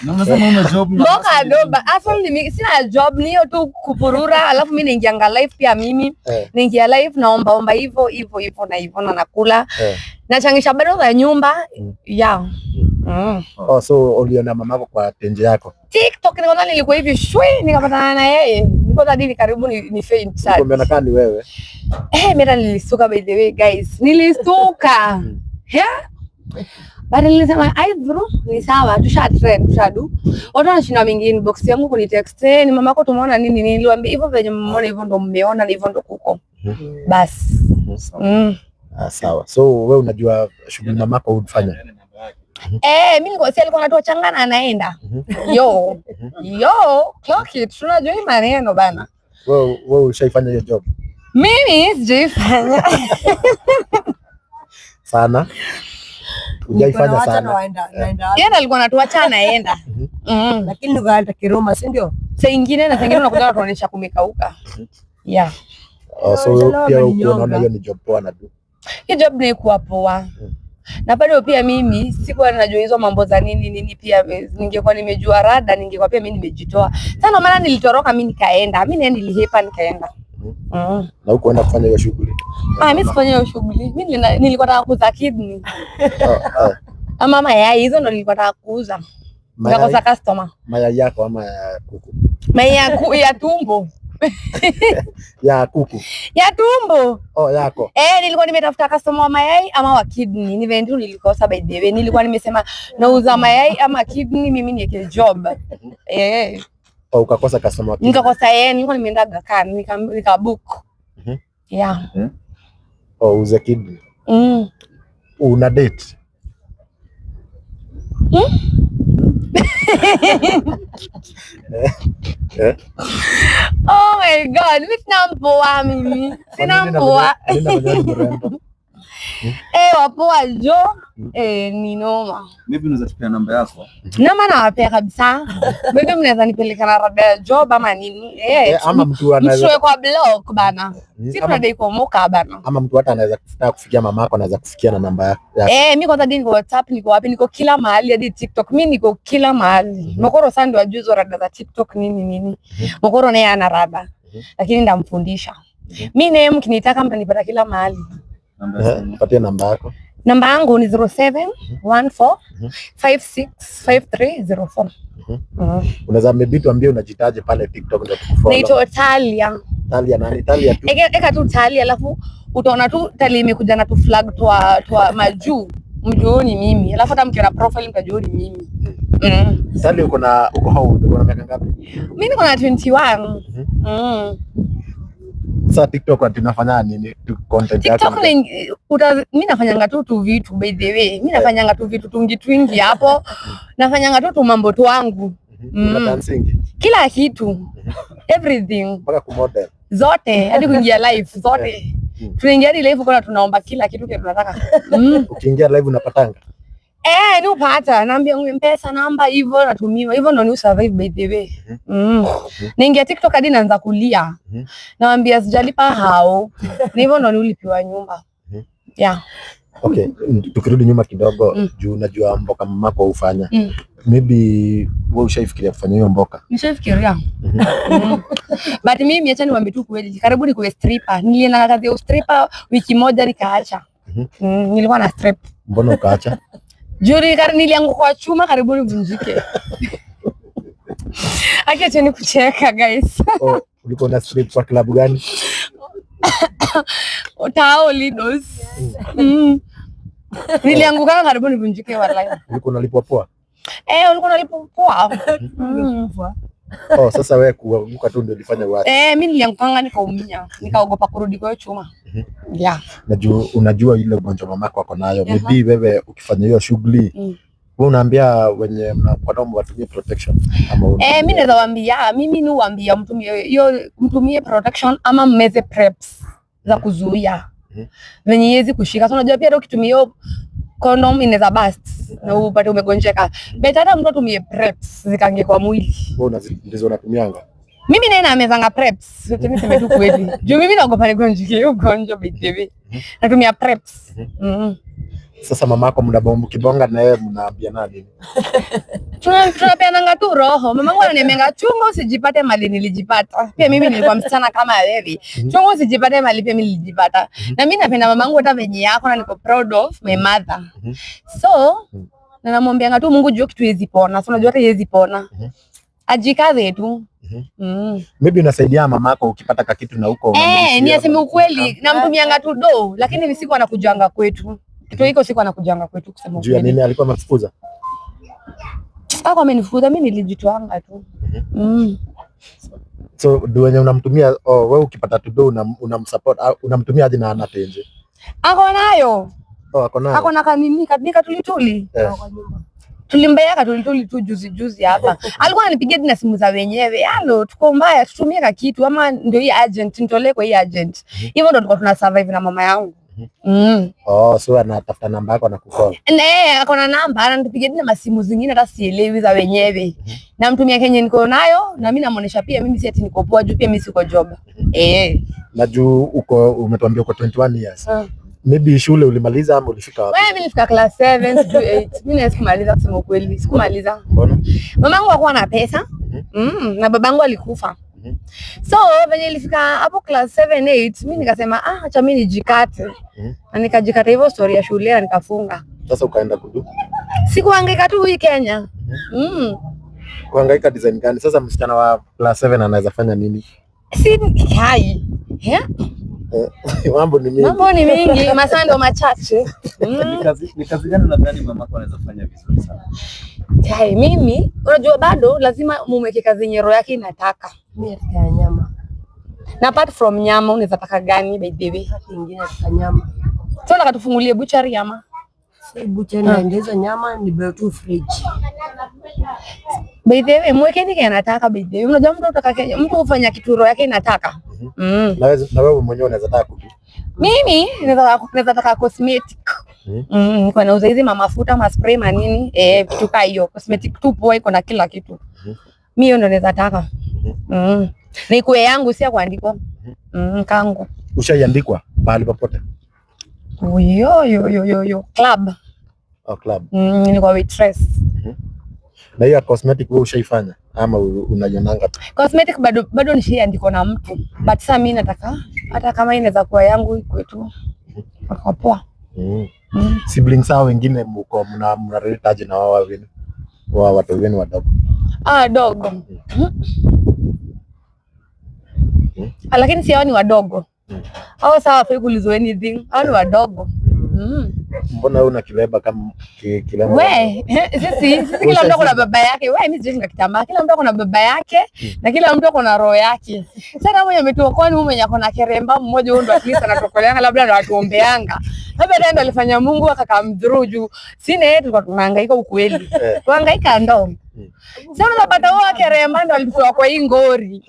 Na unasema una job na Mboka hustle ni doba, mingi. hustle ni mingi. Sina job, ni hiyo tu kupurura, alafu mimi naingianga live pia mimi. Naingia live naomba omba hivyo hivyo hivyo na hivyo na nakula. Nachangisha bado za nyumba. Yeah. Oh, so uliona mamako kwa tenje yako? TikTok nikaona nilikuwa hivi shwe nikapatana na yeye. Nilikuwa hadi karibu ni faint sana. Umeona kama ni wewe? Eh, mimi hata nilistuka by the way guys. Nilistuka. Yeah. But nilisema ai bro, ni sawa, tusha trend, tushadu. Watu wanashinda mingi inbox yangu kunitext, eh, ni mamako tumeona nini nini. Niliwaambia hivyo venye mmeona hivyo ndo mmeona na hivyo ndo kuko. Bas. Ah, sawa. So wewe unajua shughuli mamako hufanya? Eh, mimi nilikuwa si alikuwa anatoa changana anaenda. Yo. Yo, clock it. Tunajua hii maneno bana. Wewe ushaifanya hiyo job Mimi sijaifanya. sana? Hujaifanya Wacha na sana. naenda Yeye ndo alikuwa anatuacha anaenda. Lakini ndio Kiroma, si ndio? Saa ingine na saa ingine unakuja unatuonyesha kumekauka. Yeah. Oh, so Shalom pia amenyonga. unaona hiyo ni job poa na du. Hii job ni kuwa poa. Na bado pia mimi sikuwa najua hizo mambo za nini nini, pia ningekuwa nimejua rada, ningekuwa pia mimi nimejitoa. Sasa ndio maana nilitoroka mimi nikaenda. Mimi naye nilihepa nikaenda. Na hukuenda kufanya hiyo shughuli? Ah, mimi sifanya hiyo shughuli. Mimi nilikuwa nataka kuuza kidney. Oh, oh. Ama mayai, hizo ndo nilikuwa nataka kuuza. Nikakosa customer. Mayai yako ama ya kuku? Mayai ya tumbo. Ya kuku. Ya tumbo. Oh, yako. Eh, nilikuwa nimetafuta customer wa mayai ama wa kidney. Ni vendu nilikosa by the way. Nilikuwa nimesema nauza mayai ama kidney, mimi niweke job. Eh. Oh, ukakosa customer wa kidney. Nikakosa yeye, nilikuwa nimeenda Aga Khan, nika book. Yeah. Oh, uze kidney. Una date? Oh my God, mimi sina mpoa mimi. Sina mpoa. Eh, wapoa jo. Eh, ni noma. Maybe unaweza tupia namba yako. Namba nawapea kabisa. Maybe mnaweza nipeleka na rada ya job ama nini. Eh, ama mtu anaweza mshoe kwa blog bana. Si tunadai kuomoka bana. Ama mtu hata anaweza kutaka kufikia mamako, anaweza kufikia na namba yako. Eh, mimi kwanza hadi niko WhatsApp, niko wapi, niko kila mahali hadi TikTok. Mimi niko kila mahali. Mokoro sasa ndio ajue rada za TikTok nini nini. Mokoro naye ana rada. Lakini ndamfundisha. Mimi naye mkinitaka mtanipata kila mahali. Patia namba yako. Namba yangu ni 0714 565304. Unaweza maybe tuambie unajitaje pale TikTok ndio tukufollow. Naitwa Talia. Talia nani? Talia tu. Eka tu Talia alafu utaona tu Talia imekuja na tu flag twa majuu. Mjuu ni mimi. Alafu hata mkiona profile mtajua ni mimi. Talia uko na uko how old? Uko na miaka ngapi? Mimi niko na 21. Sasa TikTok tunafanya nini? Content yako? TikTok ni mimi nafanyanga tu vitu by the way. Mimi nafanyanga tu vitu tungi twingi hapo. Nafanyanga tu mambo tu wangu. Una dancing? Kila kitu. Everything. Mpaka kumodel. Zote, hadi kuingia live zote. Tunaingia hadi live kwa tunaomba kila kitu kile tunataka. Ukiingia live unapatanga? Eh, ni upata. Naambia M-Pesa namba hivyo natumiwa. Hivyo ndo ni survive by the way. Naingia TikTok hadi naanza kulia. Naambia sijalipa hao. Na hivyo ndo nilipiwa nyumba. Yeah. Okay, tukirudi nyuma kidogo juu unajua mboka mamako hufanya. Maybe wewe ushaifikiria kufanya hiyo mboka? Nishaifikiria. But mimi acha niwaambie tu kweli, karibu ni kuwe stripper. Nilienda kazi ya stripper wiki moja nikaacha. Nilikuwa na strip. Mbona ukaacha? Juri nilianguka kwa chuma karibu nivunjike. Acha ni kucheka guys. Oh, ulikuwa na strip kwa club gani? Tao Lidos. Nilianguka karibu nivunjike wallahi. Ulikuwa unalipwa poa? Eh, ulikuwa unalipwa poa. Oh, sasa wewe kuanguka tu ndio ulifanya uache. Eh, mimi nilianguka nikaumia, nikaogopa kurudi kwa chuma. Yeah. Najua unajua ile ugonjwa mamako ako nayo. Maybe wewe ukifanya hiyo shughuli wewe unaambia wenye mnakuwa watumie protection ama eh, mimi naweza waambia, mimi ni waambia mtumie hiyo, mtumie protection ama mmeze preps za kuzuia. Venye iwezi kushika. So unajua pia ukitumia hiyo condom inaweza burst na upate umegonjeka. Better hata mtu atumie preps zikange kwa mwili. Wewe ndizo unatumianga? Mimi naye namezanga preps. Yote mimi sema tu kweli. Juu mimi naogopa nigonjeke hiyo ugonjwa by the way. Natumia preps. Sasa mamako mnabomba kibonga na yeye mnaambia nani? Tunapeananga tu roho. Mamangu ananiambia chunga usijipate mali nilijipata. Pia mimi nilikuwa msichana kama wewe. Chunga usijipate mali pia mimi nilijipata. Na mimi napenda mamangu hata venye yako na niko proud of my mother. So na namwambianga tu Mungu juu kitu haiwezi pona. So unajua hata haiwezi pona. Ajikaze tu. Maybe unasaidia mamako ukipata kakitu na huko. Eh, ni aseme ukweli namtumianga tu do, lakini siku anakujanga kwetu. Kitu hiko siku anakujanga kwetu kusema ukweli. Juu ya nini alikuwa amefukuza? Hapo amenifukuza, mimi nilijitwanga tu. So do wenye unamtumia, oh, wewe ukipata tu do unamsupport, unamtumia aje na ana tenje? Ako nayo. Oh, ako nayo. Ako na kanini kadika tulituli. Tulimbea katulituli tu juzi juzi hapa. Alikuwa ananipigia na simu za wenyewe. Halo, tuko mbaya, tutumie ka kitu ama ndio hii agent, nitolee kwa hii agent. Hivyo ndio tulikuwa tuna survive na mama yangu. Oh, so anatafuta namba yako na kucall. Nee, ako na namba, ananipigia na masimu zingine hata sielewi za wenyewe. Namtumia kenye niko nayo na mimi namuonesha pia mimi si ati niko poa juu pia mimi siko job. Eh. Na juu uko umetuambia uko 21 years. Maybe shule ulimaliza ama ulifika wapi? Wewe, mimi nilifika class 7, sijui 8. Mimi na sikumaliza, kusema ukweli, sikumaliza. Mbona? Mamangu hakuwa na pesa. Na babangu alikufa. So venye ilifika hapo class 7 8, mimi nikasema, ah, acha mimi nijikate. Na nikajikata hivyo story ya shule na nikafunga. Sasa ukaenda kudu Sikuhangaika tu hii Kenya. Kuhangaika design gani? Sasa msichana wa class 7 anaweza fanya nini? Si hai. Yeah? Mambo ni mingi. Mambo ni mingi, masaa ndo machache. Ni kazi gani unadhani mamako anaweza fanya vizuri sana? Hai, mimi unajua bado lazima mumweke kazi yenye roho yake inataka. Mimi nataka ya nyama. Na apart from nyama unaweza taka gani, by the way? Hata ingine nataka nyama. So nataka tufungulie butchery ama? Si bucha, niongeza nyama ni tu fridge. By the way, mwekeni kenye anataka, by the way. Unajua mtu utaka mtu hufanya kitu roho yake inataka. Na wewe mwenyewe unaweza taka kudu? Mimi naweza taka cosmetic. Niko nauza hizi mafuta, ma spray, manini, kitu kaa hiyo. Cosmetic tu poa, iko na kila kitu. Mimi hiyo ndo naweza taka. Na ikuwe yangu, si ya kuandikwa. Kangu. Ushaiandikwa pahali popote? Yo yo yo yo yo. Club. Oh, club. Nilikuwa waitress. Na hiyo ya cosmetic wewe ushaifanya ama unaionanga tu? Cosmetic bado bado nishaandikwa na mtu. But sasa mimi nataka hata kama inaweza kuwa yangu, ikuwe tu. Kwa poa. Siblings hao wengine mko mna relate aje na wao wawili? Wao watu wenu wadogo. Ah, dogo. Ah, lakini si hao ni wadogo. Hao sawa hawafai kuulizwa anything. Hao ni wadogo. Mbona wewe una kileba kama kilema? We, sisi kila mtu ako na baba yake. We, mimi siwezi kitambaa. Kila mtu ako na baba yake na kila mtu ako na roho yake. Sasa mwenye ametuokoa ni huyu mwenye ako na keremba mmoja, huyo ndo at least anatuokoleanga, labda ndo atuombeanga. Labda ndiye ndo alifanya Mungu akacome through, juu sina yeye tulikuwa tunahangaika ukweli. Tuhangaika ndo. Sasa unapata huyo keremba ndo alikuwa kwa hii ngori.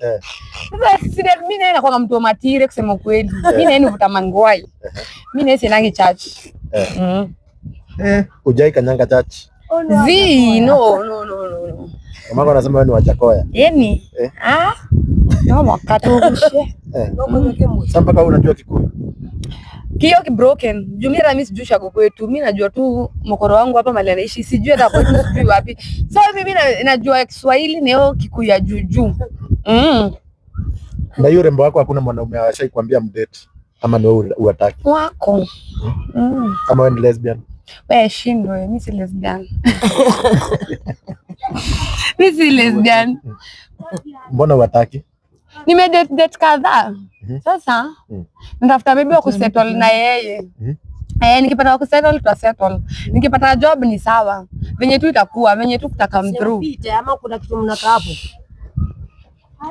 Sasa sisi mimi naye nakuwa mtu wa matire, kusema ukweli. Mimi naye nivuta mangwai. Mimi naye sinangi church. Ujai kanyanga church? Zi, no, no, no, no, no. Mamako anasema wewe ni Wajakoya. Yani, ah, no wakati ushe. Sasa mpaka wewe unajua Kikuyu? Kio ki broken. Juu mimi mimi sijui shago kwetu. Mimi najua tu mokoro wangu hapa mahali anaishi. Sijui hata kwetu, sijui wapi. So mimi najua Kiswahili na hiyo Kikuyu ya juujuu. Na hiyo urembo wako hakuna mwanaume ashai kuambia mdate ama ni wewe uataki? Wako. Kama wewe ni lesbian? Wewe shindwe, mimi si lesbian. Mimi si lesbian. Mbona uataki? Nime date date kadhaa. Sasa natafuta maybe wa kusettle na yeye. Eh, nikipata wa kusettle tuta settle. Nikipata job ni sawa. Venye tu itakuwa, venye tu kuta come through. Simpite ama kuna kitu mnakaa hapo?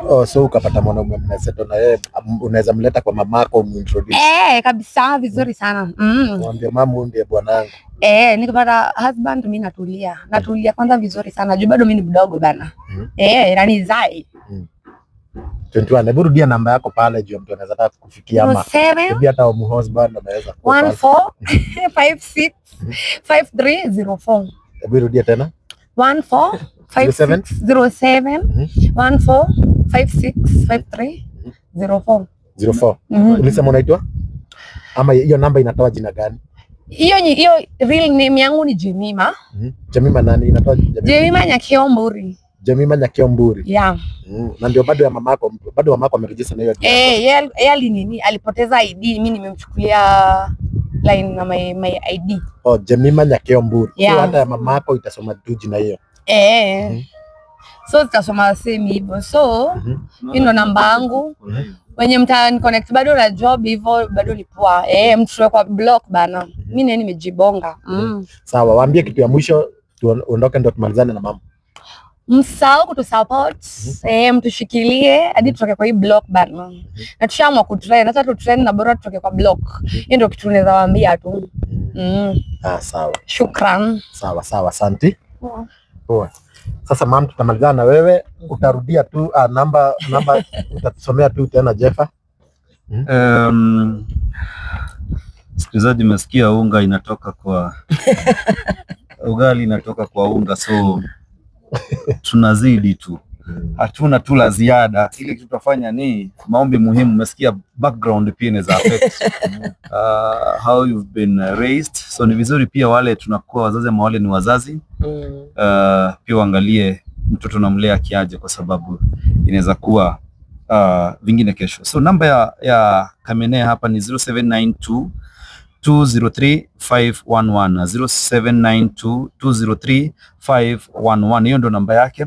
Oh, so ukapata mwanaume mnasettle na yeye, unaweza mleta kwa mamako umintroduce? Eh, kabisa, vizuri sana. Mwambie mama, huyu ndiye bwanangu. Eh, nikipata husband mimi natulia. Natulia kwanza vizuri sana. Juu bado mimi ni mdogo bana. Eh, na nizai. 21. Hebu rudia namba yako pale juu mtu anaweza taka kufikia ama 07 maybe hata husband anaweza kuwa 1 pale. 4 5 6 5 3 0 4. Hebu rudia tena. 1 4 5 07? 6 0 7 1 4 5 6 5 3 0 4. 04. Ulisema unaitwa? Ama hiyo namba inatoa jina gani? Hiyo real name yangu ni Jemima. Jemima nani? Inatoa Jemima? Jemima Nyakiomburi. Jemima Nyakiomburi. Yeah. Na ndio bado ya mamako, bado mamako ameregister na hiyo jina? Eh, yeye alinini, alipoteza ID, mimi nimemchukulia line na my ID. Oh, Jemima Nyakiomburi. Yeah. So hata ya mamako itasoma tu jina hiyo. Eh. So zitasoma same hivyo. So hiyo ndo namba yangu. Wenye mta connect bado na job hivyo bado ni poa. Eh, mtu kwa block bana. Mimi naye nimejibonga. Sawa, waambie kitu ya mwisho tuondoke ndo tumalizane na mama. Msahau kutusupport, mtushikilie hadi tutoke kwa hii block bana. Na tushaamua kutrend, hata tutrend na bora tutoke kwa block. Hiyo ndio kitu naweza waambia tu. Ah, sawa. Shukran. Sawa sawa, asante. Poa. Sasa mam, tutamalizana na wewe, utarudia tu namba utatusomea tu tena Jeffa. Msikilizaji, umesikia unga inatoka kwa ugali inatoka kwa unga, so tunazidi tu. Hatuna tu la ziada, ile kitu tutafanya ni maombi muhimu. Umesikia background pia inaweza affect how you've been raised, so ni vizuri pia wale tunakuwa wazazi ama wale ni wazazi pia uangalie mtoto unamlea kiaje, kwa sababu inaweza kuwa vingine kesho. So namba ya Kamene hapa ni 0792 203 511, 0792 203 511. Hiyo ndo namba yake.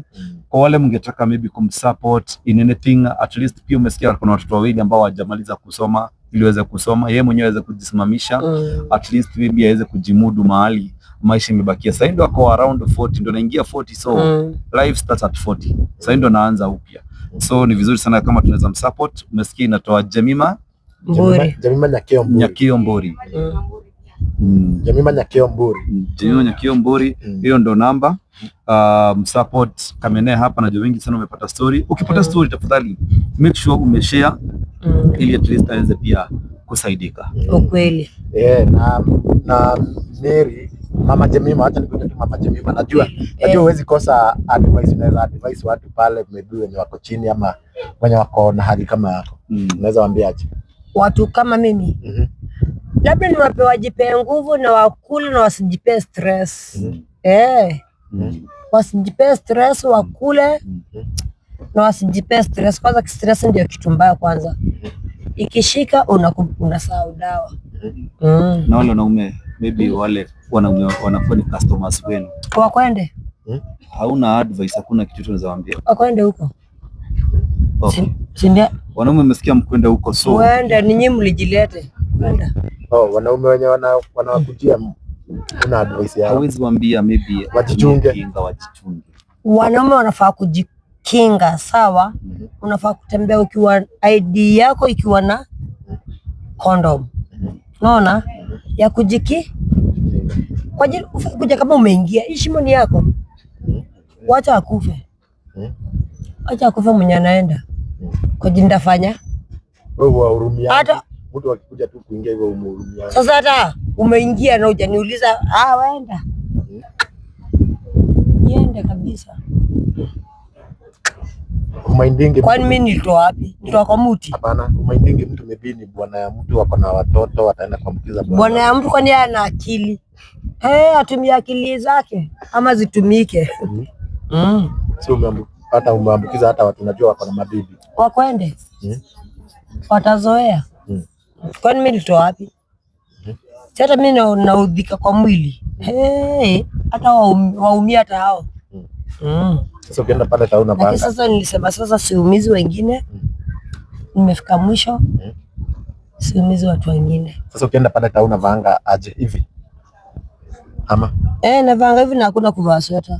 Kwa wale mngetaka maybe kumsupport in anything, at least pia umesikia kuna watoto wawili ambao hawajamaliza kusoma, ili waweze kusoma, yeye mwenyewe aweze kujisimamisha, at least maybe aweze kujimudu mahali maisha imebakia. Sasa ndo ako around 40, ndo naingia 40, so life starts at 40. Sasa ndo naanza upya, so ni vizuri sana kama tunaweza msupport. Umesikia inatoa Jemima Mburi. Jemima Nyakeo Mburi. Nyakio Mburi. Jemima Nyakeo Mburi. Jemima Nyakio Mburi, hiyo ndo namba. Msupport Kamene hapa, najua wengi sana umepata story. Ukipata story tafadhali make sure umeshare ili at least aweze pia kusaidika. Ukweli. Yeah, na Mary, Mama Jemima, acha nikuite tu Mama Jemima. Najua huwezi kosa advice, unaweza advice watu pale maybe wenye wako chini ama wenye wako na hali kama yako. Unaweza waambiaje? Watu kama mimi labda niwape wajipee nguvu na wakule na wasijipee stress. Eh, wasijipee stress, wakule na wasijipee stress. Kwanza stress ndio kitu mbaya kwanza. Ikishika unasahau dawa. Na wale wanaume, maybe wale wanaume wanakuwa ni customers wenu, Wakwende, hauna advice, hakuna kitu tunaweza waambia? Wakwende huko. Okay. Si ndio? Wanaume mmesikia, mkwenda huko, so Mwende, ninyi mlijilete. Kwenda. Oh, wanaume wenye wanawakujia una advice yao? Hawezi waambia maybe Wajichunge. kinga, wajichunge. Wanaume wanafaa kujikinga, sawa? Unafaa kutembea ukiwa ID yako ikiwa na condom. Unaona? Ya kujiki kwa ajili ufai kuja kama umeingia. Hii shimo ni yako. Wacha akufe. Wacha akufe mwenye anaenda. Kwa ajili ndafanya. Wewe wahurumia. Hata Mtu akikuja tu kuingia hivyo umhurumia. Sasa hata umeingia na hujaniuliza, ah, waenda. Niende kabisa. Umaindingi. Kwani mimi nilitoa wapi? Nilitoa kwa muti. Hapana, umaindingi mtu maybe ni bwana ya mtu wako na watoto wataenda kuambukiza bwana. Bwana ya mtu kwani yeye ana akili? Eh, atumie akili zake ama zitumike. So hata umeambukiza hata watu unajua wako na mabibi. Wakwende. Watazoea. Kwani mimi nilitoa wapi? Si hata mimi naudhika kwa mwili. Hey, hata waumia hata hao. Sasa ukienda pale tauna Lakini banga. sasa nilisema sasa siumizi wengine. Nimefika mwisho. Siumizi watu wengine. Sasa ukienda pale tauna vanga aje hivi? Ama Eh, navanga hivi na hakuna kuvaa sweta.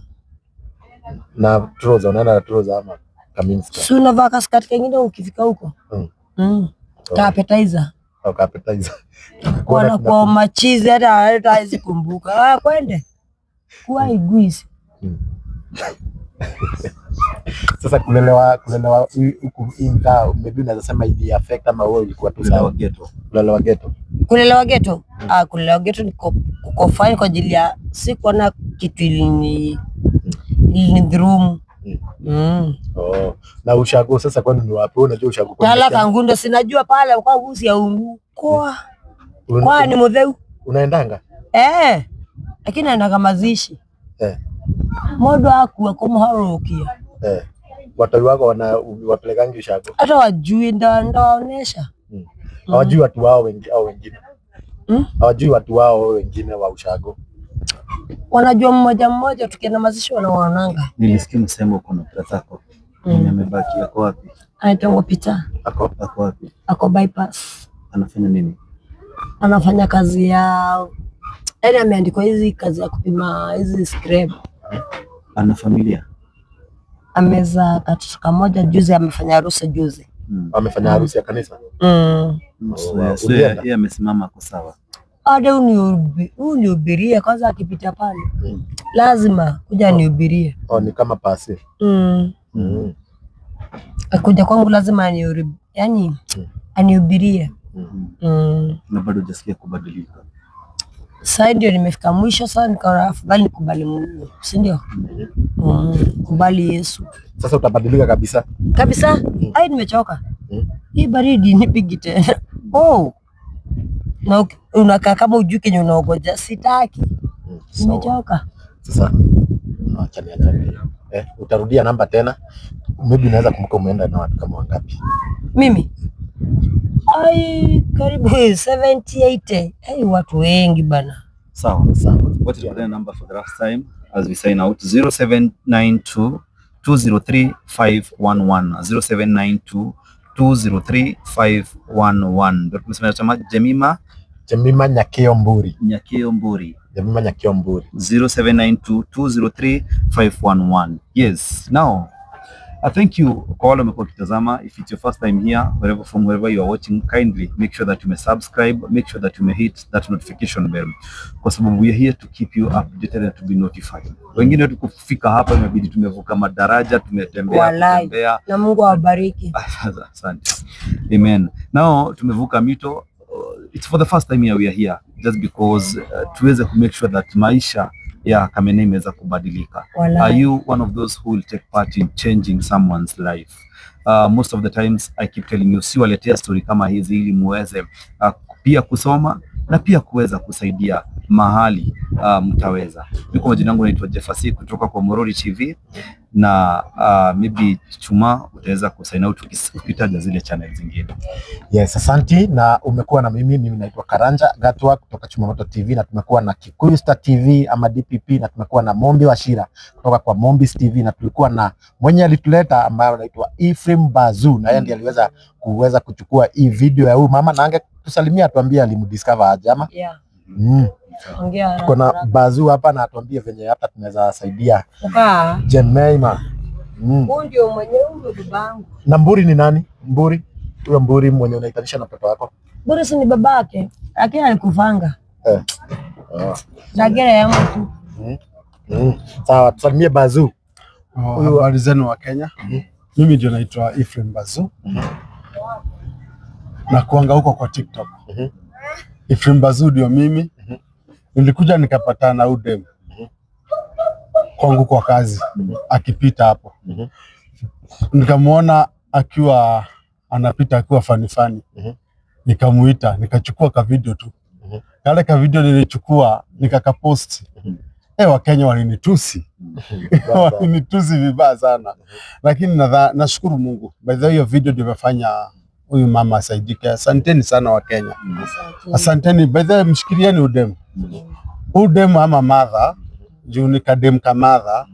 Na trouser, unaenda na trouser ama kaminska? Si unavaa kaskati kengine ukifika huko. Oh. Ka appetizer. Au ka appetizer. Wanakuwa machizi hata hawezi kumbuka. Ah, kwende. Kuwa iguisi. Sasa kulelewa huku hii mtaa maybe unaweza sema ili affect ama wewe ulikuwa tu Kulelewa sawa? ghetto. Kulelewa ghetto. Kulelewa ghetto? Ah, kulelewa ghetto niko kuko fine kwa ajili ya sikuona kitu ilinidhurumu. Oh. Na ushago sasa kwani ni wapi? Wewe unajua ushago kwani? Tala Kangundo sinajua pale kwa gusi ya ungu. Kwa kwa ni mutheu. Unaendanga? Eh. Lakini naenda mazishi. Mundu akua kumuharukia. Watoi wako wana wapelekangi ushago? Hata wajui ndawaonesha. Hawajui watu wao wengi au wengine? Hawajui watu wao wengine wa ushago? Wanajua mmoja mmoja, tukienda mazishi wanawaonanga. Nilisikia msemo uko na brother yako. Mwenye amebaki ako wapi? Anaitwa Peter. Ako Ako wapi? Ako bypass. Anafanya nini? Anafanya kazi ya yaani ameandikwa hizi kazi ya kupima hizi scrap. Ana familia? Amezaa katoto kamoja juzi, amefanya harusi juzi. Amefanya harusi ya kanisa? So, Oh, wow. so Ulienda? yeye amesimama ako sawa. Hata unihubirie kwanza, akipita pale lazima kuja nihubirie. Oh, ni kama pasi. Akuja kwangu lazima yani anihubirie. Na bado hujasikia kubadilika? Sasa ndio nimefika mwisho. Sasa nikaona afadhali nikubali Mungu, si ndio? Kubali Yesu Sasa utabadilika kabisa. Kabisa. Ai, nimechoka. Hii baridi nipigi tena. Oh. Na unakaa kama ujui kenye unaogoja. Sitaki. Sawa. Nimechoka. Sasa acha niachane. Utarudia namba tena. Maybe unaweza kumbuka umeenda na watu kama wangapi? Mimi ai, karibu 70 80. Ai, watu wengi bana. Sawa. Sawa. What is the number for the last time as we sign out? 0792 203 511. 0792 203 511. Ndio tumesema chama Jemima Jemima Nyakeo Mburi. Nyakeo Mburi. Jemima Nyakeo Mburi. 0792 203 511. Yes. Now, I thank you kwa wale wamekuwa wakitazama. If it's your first time here, wherever from wherever you are watching, kindly make sure that you may subscribe, make sure that you may hit that notification bell, kwa sababu we are here to keep you updated and to be notified. Wengine wetu kufika hapa imebidi tumevuka madaraja, tumetembea, Walai. kutembea. Na Mungu awabariki. Asante. Amen. Now tumevuka mito. It's for the first time here we are here just because tuweze ku make sure that maisha ya Kamene imeweza kubadilika. Are Walai. you one of those who will take part in changing someone's life? Most of the times I keep telling you, siwaletea story kama hizi ili muweze pia kusoma na pia kuweza kusaidia mahali mtaweza. Mimi kwa majina yangu naitwa Jeffasi kutoka kwa Morori TV na maybe Chuma utaweza kusign out ukitaja zile channel zingine. Yes, asanti na umekuwa na mimi naitwa Karanja Gatwa kutoka Chumamoto TV na tumekuwa na Kikuyu Star TV ama DPP na tumekuwa na Mombi Wachira kutoka kwa Mombis TV na tulikuwa na mwenye alituleta ambaye anaitwa Ephraim Bazu na yeye ndiye aliweza kuweza kuchukua hii video ya huyu mama na angetusalimia atuambie alimdiscover aje ama. Yeah. Ongea. Tuko na Bazu hapa na atuambie venye hata tunaweza saidia Ukaa. Jemima. Huyu ndio mwenye, huyu babangu. Na Mburi ni nani? Mburi? Huyo Mburi mwenye unaitanisha na mtoto wako? Mburi si ni babake, lakini alikufanga. Eh. Oh. Dagera ya mtu. Sawa, tusalimie Bazu. Oh, habari zenu wa Kenya. Mimi ndio naitwa Ephraim Bazu. Na kuanga huko kwa TikTok. Ephraim Bazu ndio mimi. Nilikuja nikapatana na udem kwangu kwa kazi akipita hapo. Nikamuona akiwa anapita akiwa funny funny. Nikamuita, nikachukua ka video tu. Kale ka video nilichukua nikakapost. Wakenya walinitusi. Walinitusi vibaya sana, lakini nashukuru Mungu. By the way, hiyo video ndio imefanya huyu mama asaidike. Asanteni sana Wakenya, Asante. asanteni. By the way, mshikilieni udem, udem ama madha juu ni kadem kamadha.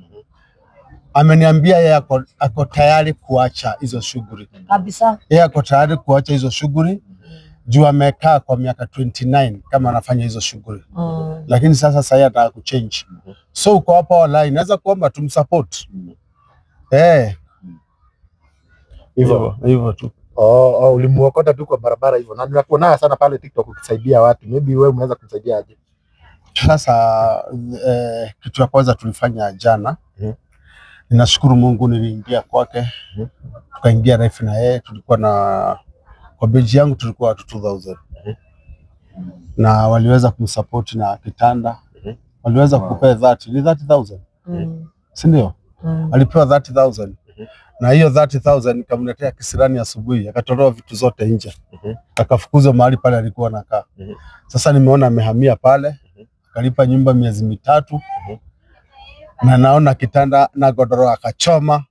Ameniambia yeye ako tayari kuacha hizo shughuli, Kabisa. yeye ako tayari kuacha hizo shughuli juu amekaa kwa miaka 29 kama anafanya hizo shughuli lakini sasa sasa anataka kuchange. So uko hapa online, naweza kuomba tumsupport Hivyo. hivyo tu. Oh, ulimuokota tu kwa barabara hivyo. Na ninakuona sana pale TikTok ukisaidia watu. Maybe wewe unaweza kumsaidia aje? Sasa kitu ya kwanza tulifanya jana, ninashukuru Mungu niliingia kwake, tukaingia live na yeye, tulikuwa na kwa beji yangu tulikuwa watu 2000 na waliweza kumsupport na kitanda, waliweza kupea 30 ni 30,000 si ndio? Mm. Alipewa 30,000 na hiyo 30,000 nikamletea kisirani asubuhi, akatolewa vitu zote nje, akafukuzwa mahali pale alikuwa anakaa. Sasa nimeona amehamia pale, akalipa nyumba miezi 3 na naona kitanda na godoro akachoma.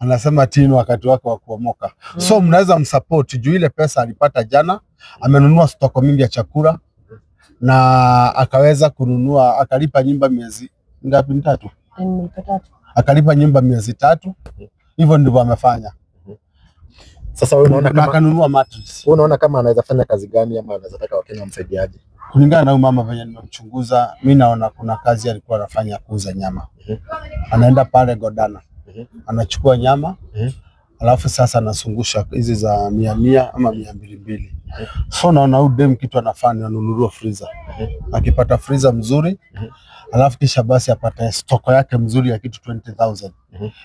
Anasema tini wakati wake wa kuomoka. So mnaweza msupport juu ile pesa alipata jana, amenunua stoko mingi ya chakula na akaweza kununua, akalipa nyumba miezi ngapi? Mitatu. Nimelipa tatu. Akalipa nyumba miezi 3. Hivyo ndivyo amefanya. Sasa wewe unaona Na kama akanunua mattress. wewe unaona kama anaweza fanya kazi gani ama anaweza taka Wakenya wamsaidiaje? Kulingana na huyu mama venye nimemchunguza, mi naona kuna kazi alikuwa anafanya ya kuuza nyama. Anaenda pale Godana, anachukua nyama, alafu sasa anazungusha hizi za mia mia ama mia mbili mbili. So naona huyu dem kitu anafanya anunuliwa freezer. Akipata freezer mzuri, alafu kisha basi apate stoko yake mzuri ya kitu 20,000.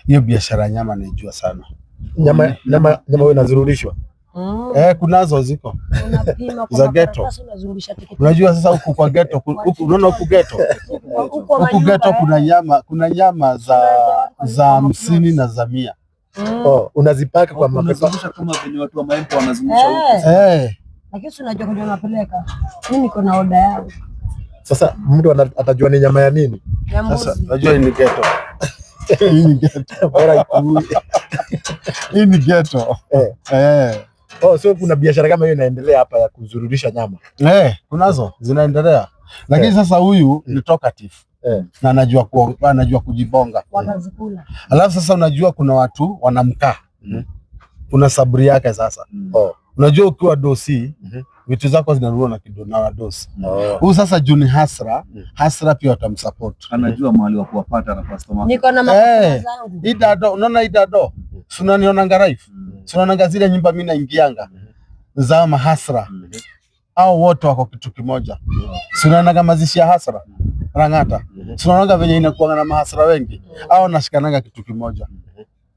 Hiyo biashara ya nyama naijua sana. Nyama wewe inazururishwa. Eh, kunazo ziko. Unapima kwa Za ghetto. makaratasi, unazungusha tikiti. Unajua sasa huku kwa ghetto, huku unaona huku ghetto. Huku kwa Huku manyumba, ghetto eh. kuna nyama za 50 na za 100. Oh, unazipaka kwa mapepa. Unazungusha kama venye watu wa maembe wanazungusha huku. Eh. Eh, Lakini si unajua kwenye unapeleka. Mimi niko na oda yangu Sasa mtu atajua ni nyama ya nini? ya sasa mbuzi. unajua hii ni ghetto. Hii ni ghetto. Bora ikuue. Hii ni ghetto. Eh. Eh. Oh, so kuna biashara kama hiyo inaendelea hapa ya kuzururisha nyama. Eh, kunazo zinaendelea. Lakini sasa huyu ni talkative. Na anajua kujibonga. Watazikula. Alafu sasa unajua kuna watu wanamkaa. Kuna saburi yake sasa. Oh. Unajua ukiwa dosi vitu zako zinanunuliwa na kido na wadosi. Oh. Huyu sasa juu ni hustler, hustler pia watamsupport. Anajua mahali wa kuwapata na customer. wake. Niko na makosa Eh. zangu. Hii dado, unaona hii dado? Si unanionanga live? Si unaonanga zile nyumba mimi naingianga za mahustler. Hao wote wako kitu kimoja. Si unaonanga mazishi ya hustler? Rang'ata. Si unaonanga venye inakuanga na mahustler wengi? Hao wanashikananga kitu kimoja.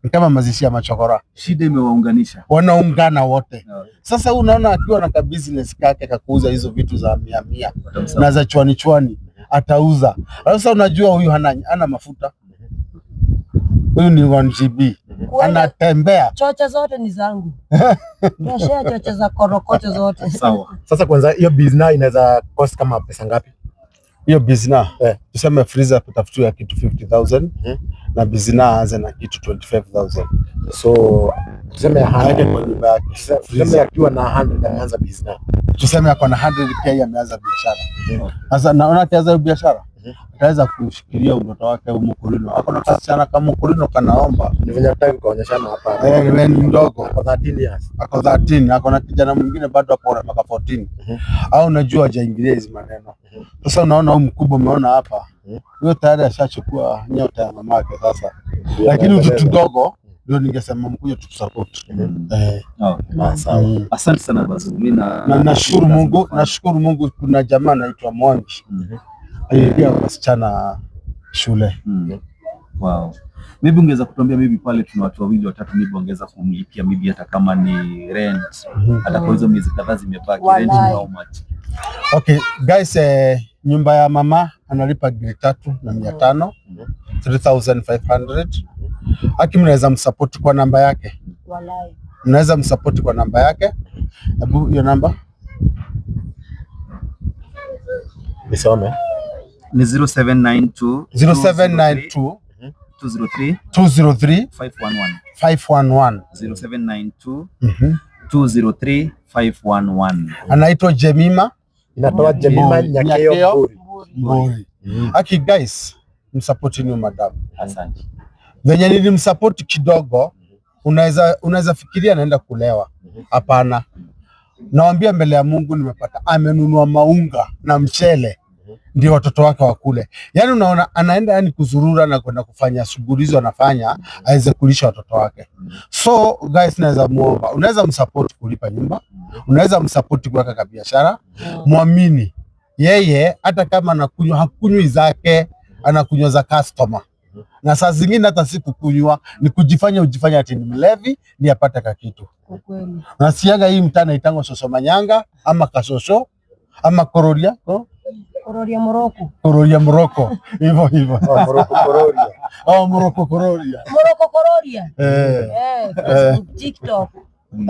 Ni kama mazishi ya machokora. Shida imewaunganisha. Wanaungana wote. Sasa huyu unaona akiwa na ka business kake kakuuza hizo vitu za mia mia na za chwani chwani atauza. Sasa unajua huyu hana mafuta. Huyu ni 1 GB. Kuenda Anatembea. chocha zote ni zangu. Tunashare chocha za korokocho zote. Sawa. Sasa kwanza hiyo business inaweza cost kama pesa ngapi? Hiyo business Eh. tuseme freezer kutafutiwa kitu 50,000 na business aanze na kitu 25,000. So tuseme Aweke kwa nyumba yake. tuseme akiwa na 100 ameanza business. Tuseme ako na 100K ameanza biashara. Sasa naona akianza hiyo biashara ataweza kushikilia mtoto wake umukulino. Ako na kasichana kama mukulino kanaomba. Ni venye hatutaki kuonyeshana hapa. Eh, ni mdogo. Ako 13 years. Ako 13, ako na kijana mwingine bado ako na mpaka 14. Au unajua hajaingilia hizi maneno. Sasa unaona huyu mkubwa umeona hapa. Huyo tayari ashachukua nyota ya mamake sasa. Ndio Lakini anaendeleza. utu tudogo ndio ningesema mkuje tutusupport. Eh. Okay. Sawa. Asante sana Bazu. Mimi na Na nashukuru Mungu kuna jamaa anaitwa Mwangi. Alilipia wasichana shule. Wow. Maybe ungeweza kutuambia maybe pale tuna watu wawili watatu, maybe wangeweza kumlipia maybe hata kama ni rent, hata kwa hizo miezi kadhaa zimebaki, rent ni Walai. how much? Okay, guys, nyumba ya mama analipa giri 3,500, 3,500. Aki mnaweza msupport kwa namba yake. Walai. Mnaweza msupport kwa namba yake. Hebu hiyo namba. Nisome. Ni 0792 0792 203 203 511. 511. 0792 Mhm. 203 511. Anaitwa Jemima Inatoa Jemima Mburi. Nyakeo Nyakeo. Mburi. Mburi. Aki guys, msupportini madam. Asante. Venye nilimsupport kidogo, unaweza fikiria naenda kulewa. Hapana. Nawambia mbele ya Mungu nimepata amenunua maunga na mchele ndio watoto wake wakule. Yaani unaona anaenda yani kuzurura na kwenda kufanya shughuli hizo anafanya aweze kulisha watoto wake. So guys, naweza muomba, unaweza msupport kulipa nyumba, unaweza msupport kuweka ka biashara, muamini yeye, hata kama anakunywa hakunywi zake, anakunywa za customer. Na saa zingine hata si kukunywa, ni kujifanya ujifanya ati ni mlevi ni apate kakitu. Ukweli. Nasikiaga hii mtaa inaitangwa shosho manyanga ama kashosho ama kororia ko? Kororia Moroko. Kororia Moroko hivyo hivyo. Oh, Morocco Kororia. Oh, Moroko kororia. Moroko Kororia. Eh. Eh, Facebook, TikTok.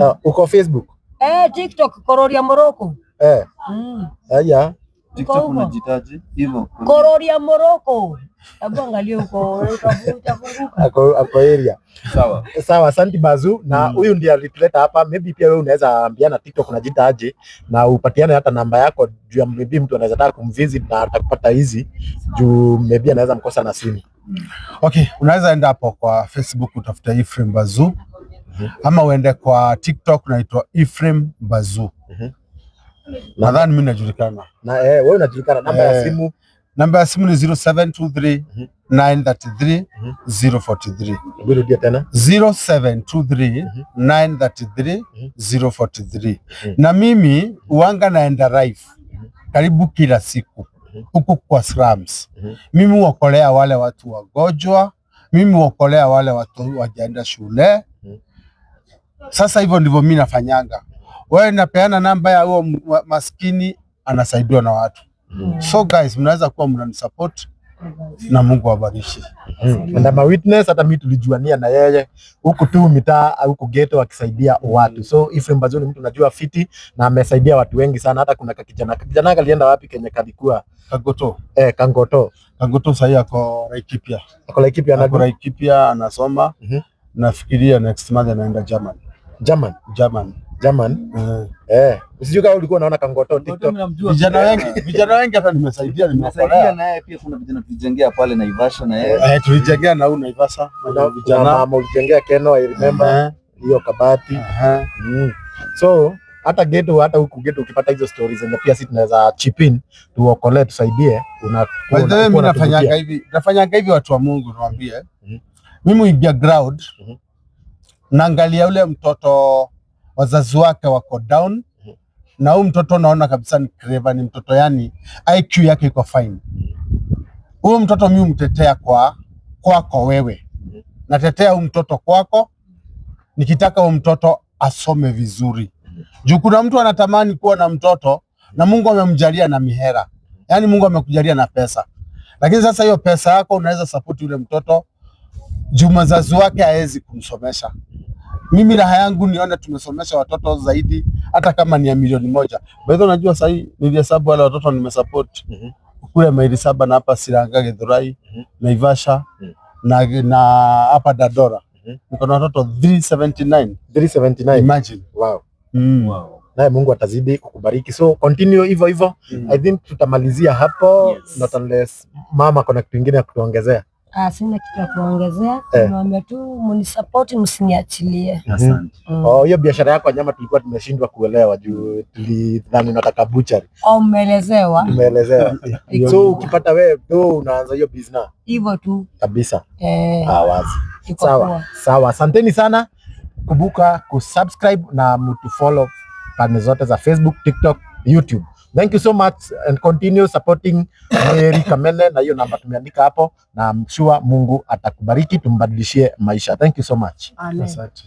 Ah, uko Facebook? Eh, TikTok Kororia Moroko. Eh, haya. TikTok huko. unajitaji hivyo. Kororia Moroko. Hebu angalia huko utafunguka. Ako area. Sawa. Sawa, asante Bazu. Na huyu ndiye alituleta hapa. Maybe pia wewe unaweza ambiana TikTok unajiita aje na upatiane hata namba yako juu ya maybe mtu anaweza taka kumvisit na atakupata hizi juu maybe anaweza mkosa na simu. Okay, unaweza enda hapo kwa Facebook utafuta Ephraim Bazu ama uende kwa TikTok unaitwa Ephraim Bazu. Nadhani mimi najulikana. Na wewe unajulikana namba ya Eh. simu. Namba ya simu ni 0723 933 043. Hebu rudia tena. 0723 933 043. Na mimi uanga naenda live karibu kila siku huku kwa slums. Mimi huokolea wale watu wagonjwa, mimi huokolea wale watu wajaenda shule. Sasa hivyo ndivyo mimi nafanyanga. Wewe napeana namba ya huo maskini anasaidiwa na watu. So guys, mnaweza kuwa mnanisupport na Mungu awabariki. And I'm a witness, hata mimi tulijuania na yeye huku tu mitaa huku ghetto akisaidia watu. So Ephraim Bazuu ni mtu najua fiti na amesaidia watu wengi sana. Hata kuna kakijana kalienda wapi kenye kalikuwa Kagoto. Kangoto. Kagoto sahii ako Laikipia. Ako Laikipia Ako anadu Laikipia anasoma. Nafikiria next month anaenda German. German. German. German. Eh. Sijui kama ulikuwa unaona Kangoto TikTok. Vijana wengi hata nimesaidia, Nimesaidia nimeokolea. naye pia, kuna vijana tulijengea pale Naivasha na yeye. Tulijengea na huyu Naivasha na Kuna vijana. mama ulijengea Keno, I remember hiyo kabati. So hata ghetto, hata huku ghetto ukipata hizo stories zenye pia sisi tunaweza chip in tuokolee, tusaidie, By the way, mimi unatuvutia. nafanyanga hivi watu wa Mungu niwaambie. Mimi huingia ground, naangalia yule mtoto wazazi wake wako down, na huyu mtoto naona kabisa ni clever, ni mtoto yani IQ yake iko fine. Huyu mtoto mimi humtetea kwa kwako wewe, natetea huyu mtoto kwako, nikitaka huyu mtoto asome vizuri. Juu kuna mtu anatamani kuwa na mtoto na Mungu amemjalia na mihera, yaani Mungu amekujalia na pesa, lakini sasa hiyo pesa yako unaweza support yule mtoto juu mzazi wake haezi kumsomesha. Mimi raha yangu nione tumesomesha watoto zaidi, hata kama ni ya 1 milioni. By the way, unajua sahii nilihesabu wale watoto nimesupport kule maili 7 na hapa Siranga, Githurai, Naivasha na hapa Dandora. Niko na watoto 379. 379. Imagine. Wow. Wow. Naye Mungu atazidi kukubariki. So continue hivyo hivyo. I think tutamalizia hapo. Not unless mama kuna kitu kingine ya kutuongezea. Ah, sina kitu ya kuongezea. Niwaambia tu mnisupport, msiniachilie. Asante. Oh, hiyo biashara yako ya nyama tulikuwa tumeshindwa kuelewa juu tulidhani unataka butchery. Au mmeelezewa Tumeelezewa. So ukipata wewe do unaanza hiyo business hivyo tu kabisa. eh, Ah, wazi. iko Sawa. poa. Sawa, asanteni sana. Kumbuka kusubscribe na mtufollow pande zote za Facebook, TikTok, YouTube. Thank you so much and continue supporting Mary Kamene na hiyo namba tumeandika hapo, na I'm sure Mungu atakubariki, tumbadilishie maisha. Thank you so much. Amen. Asante.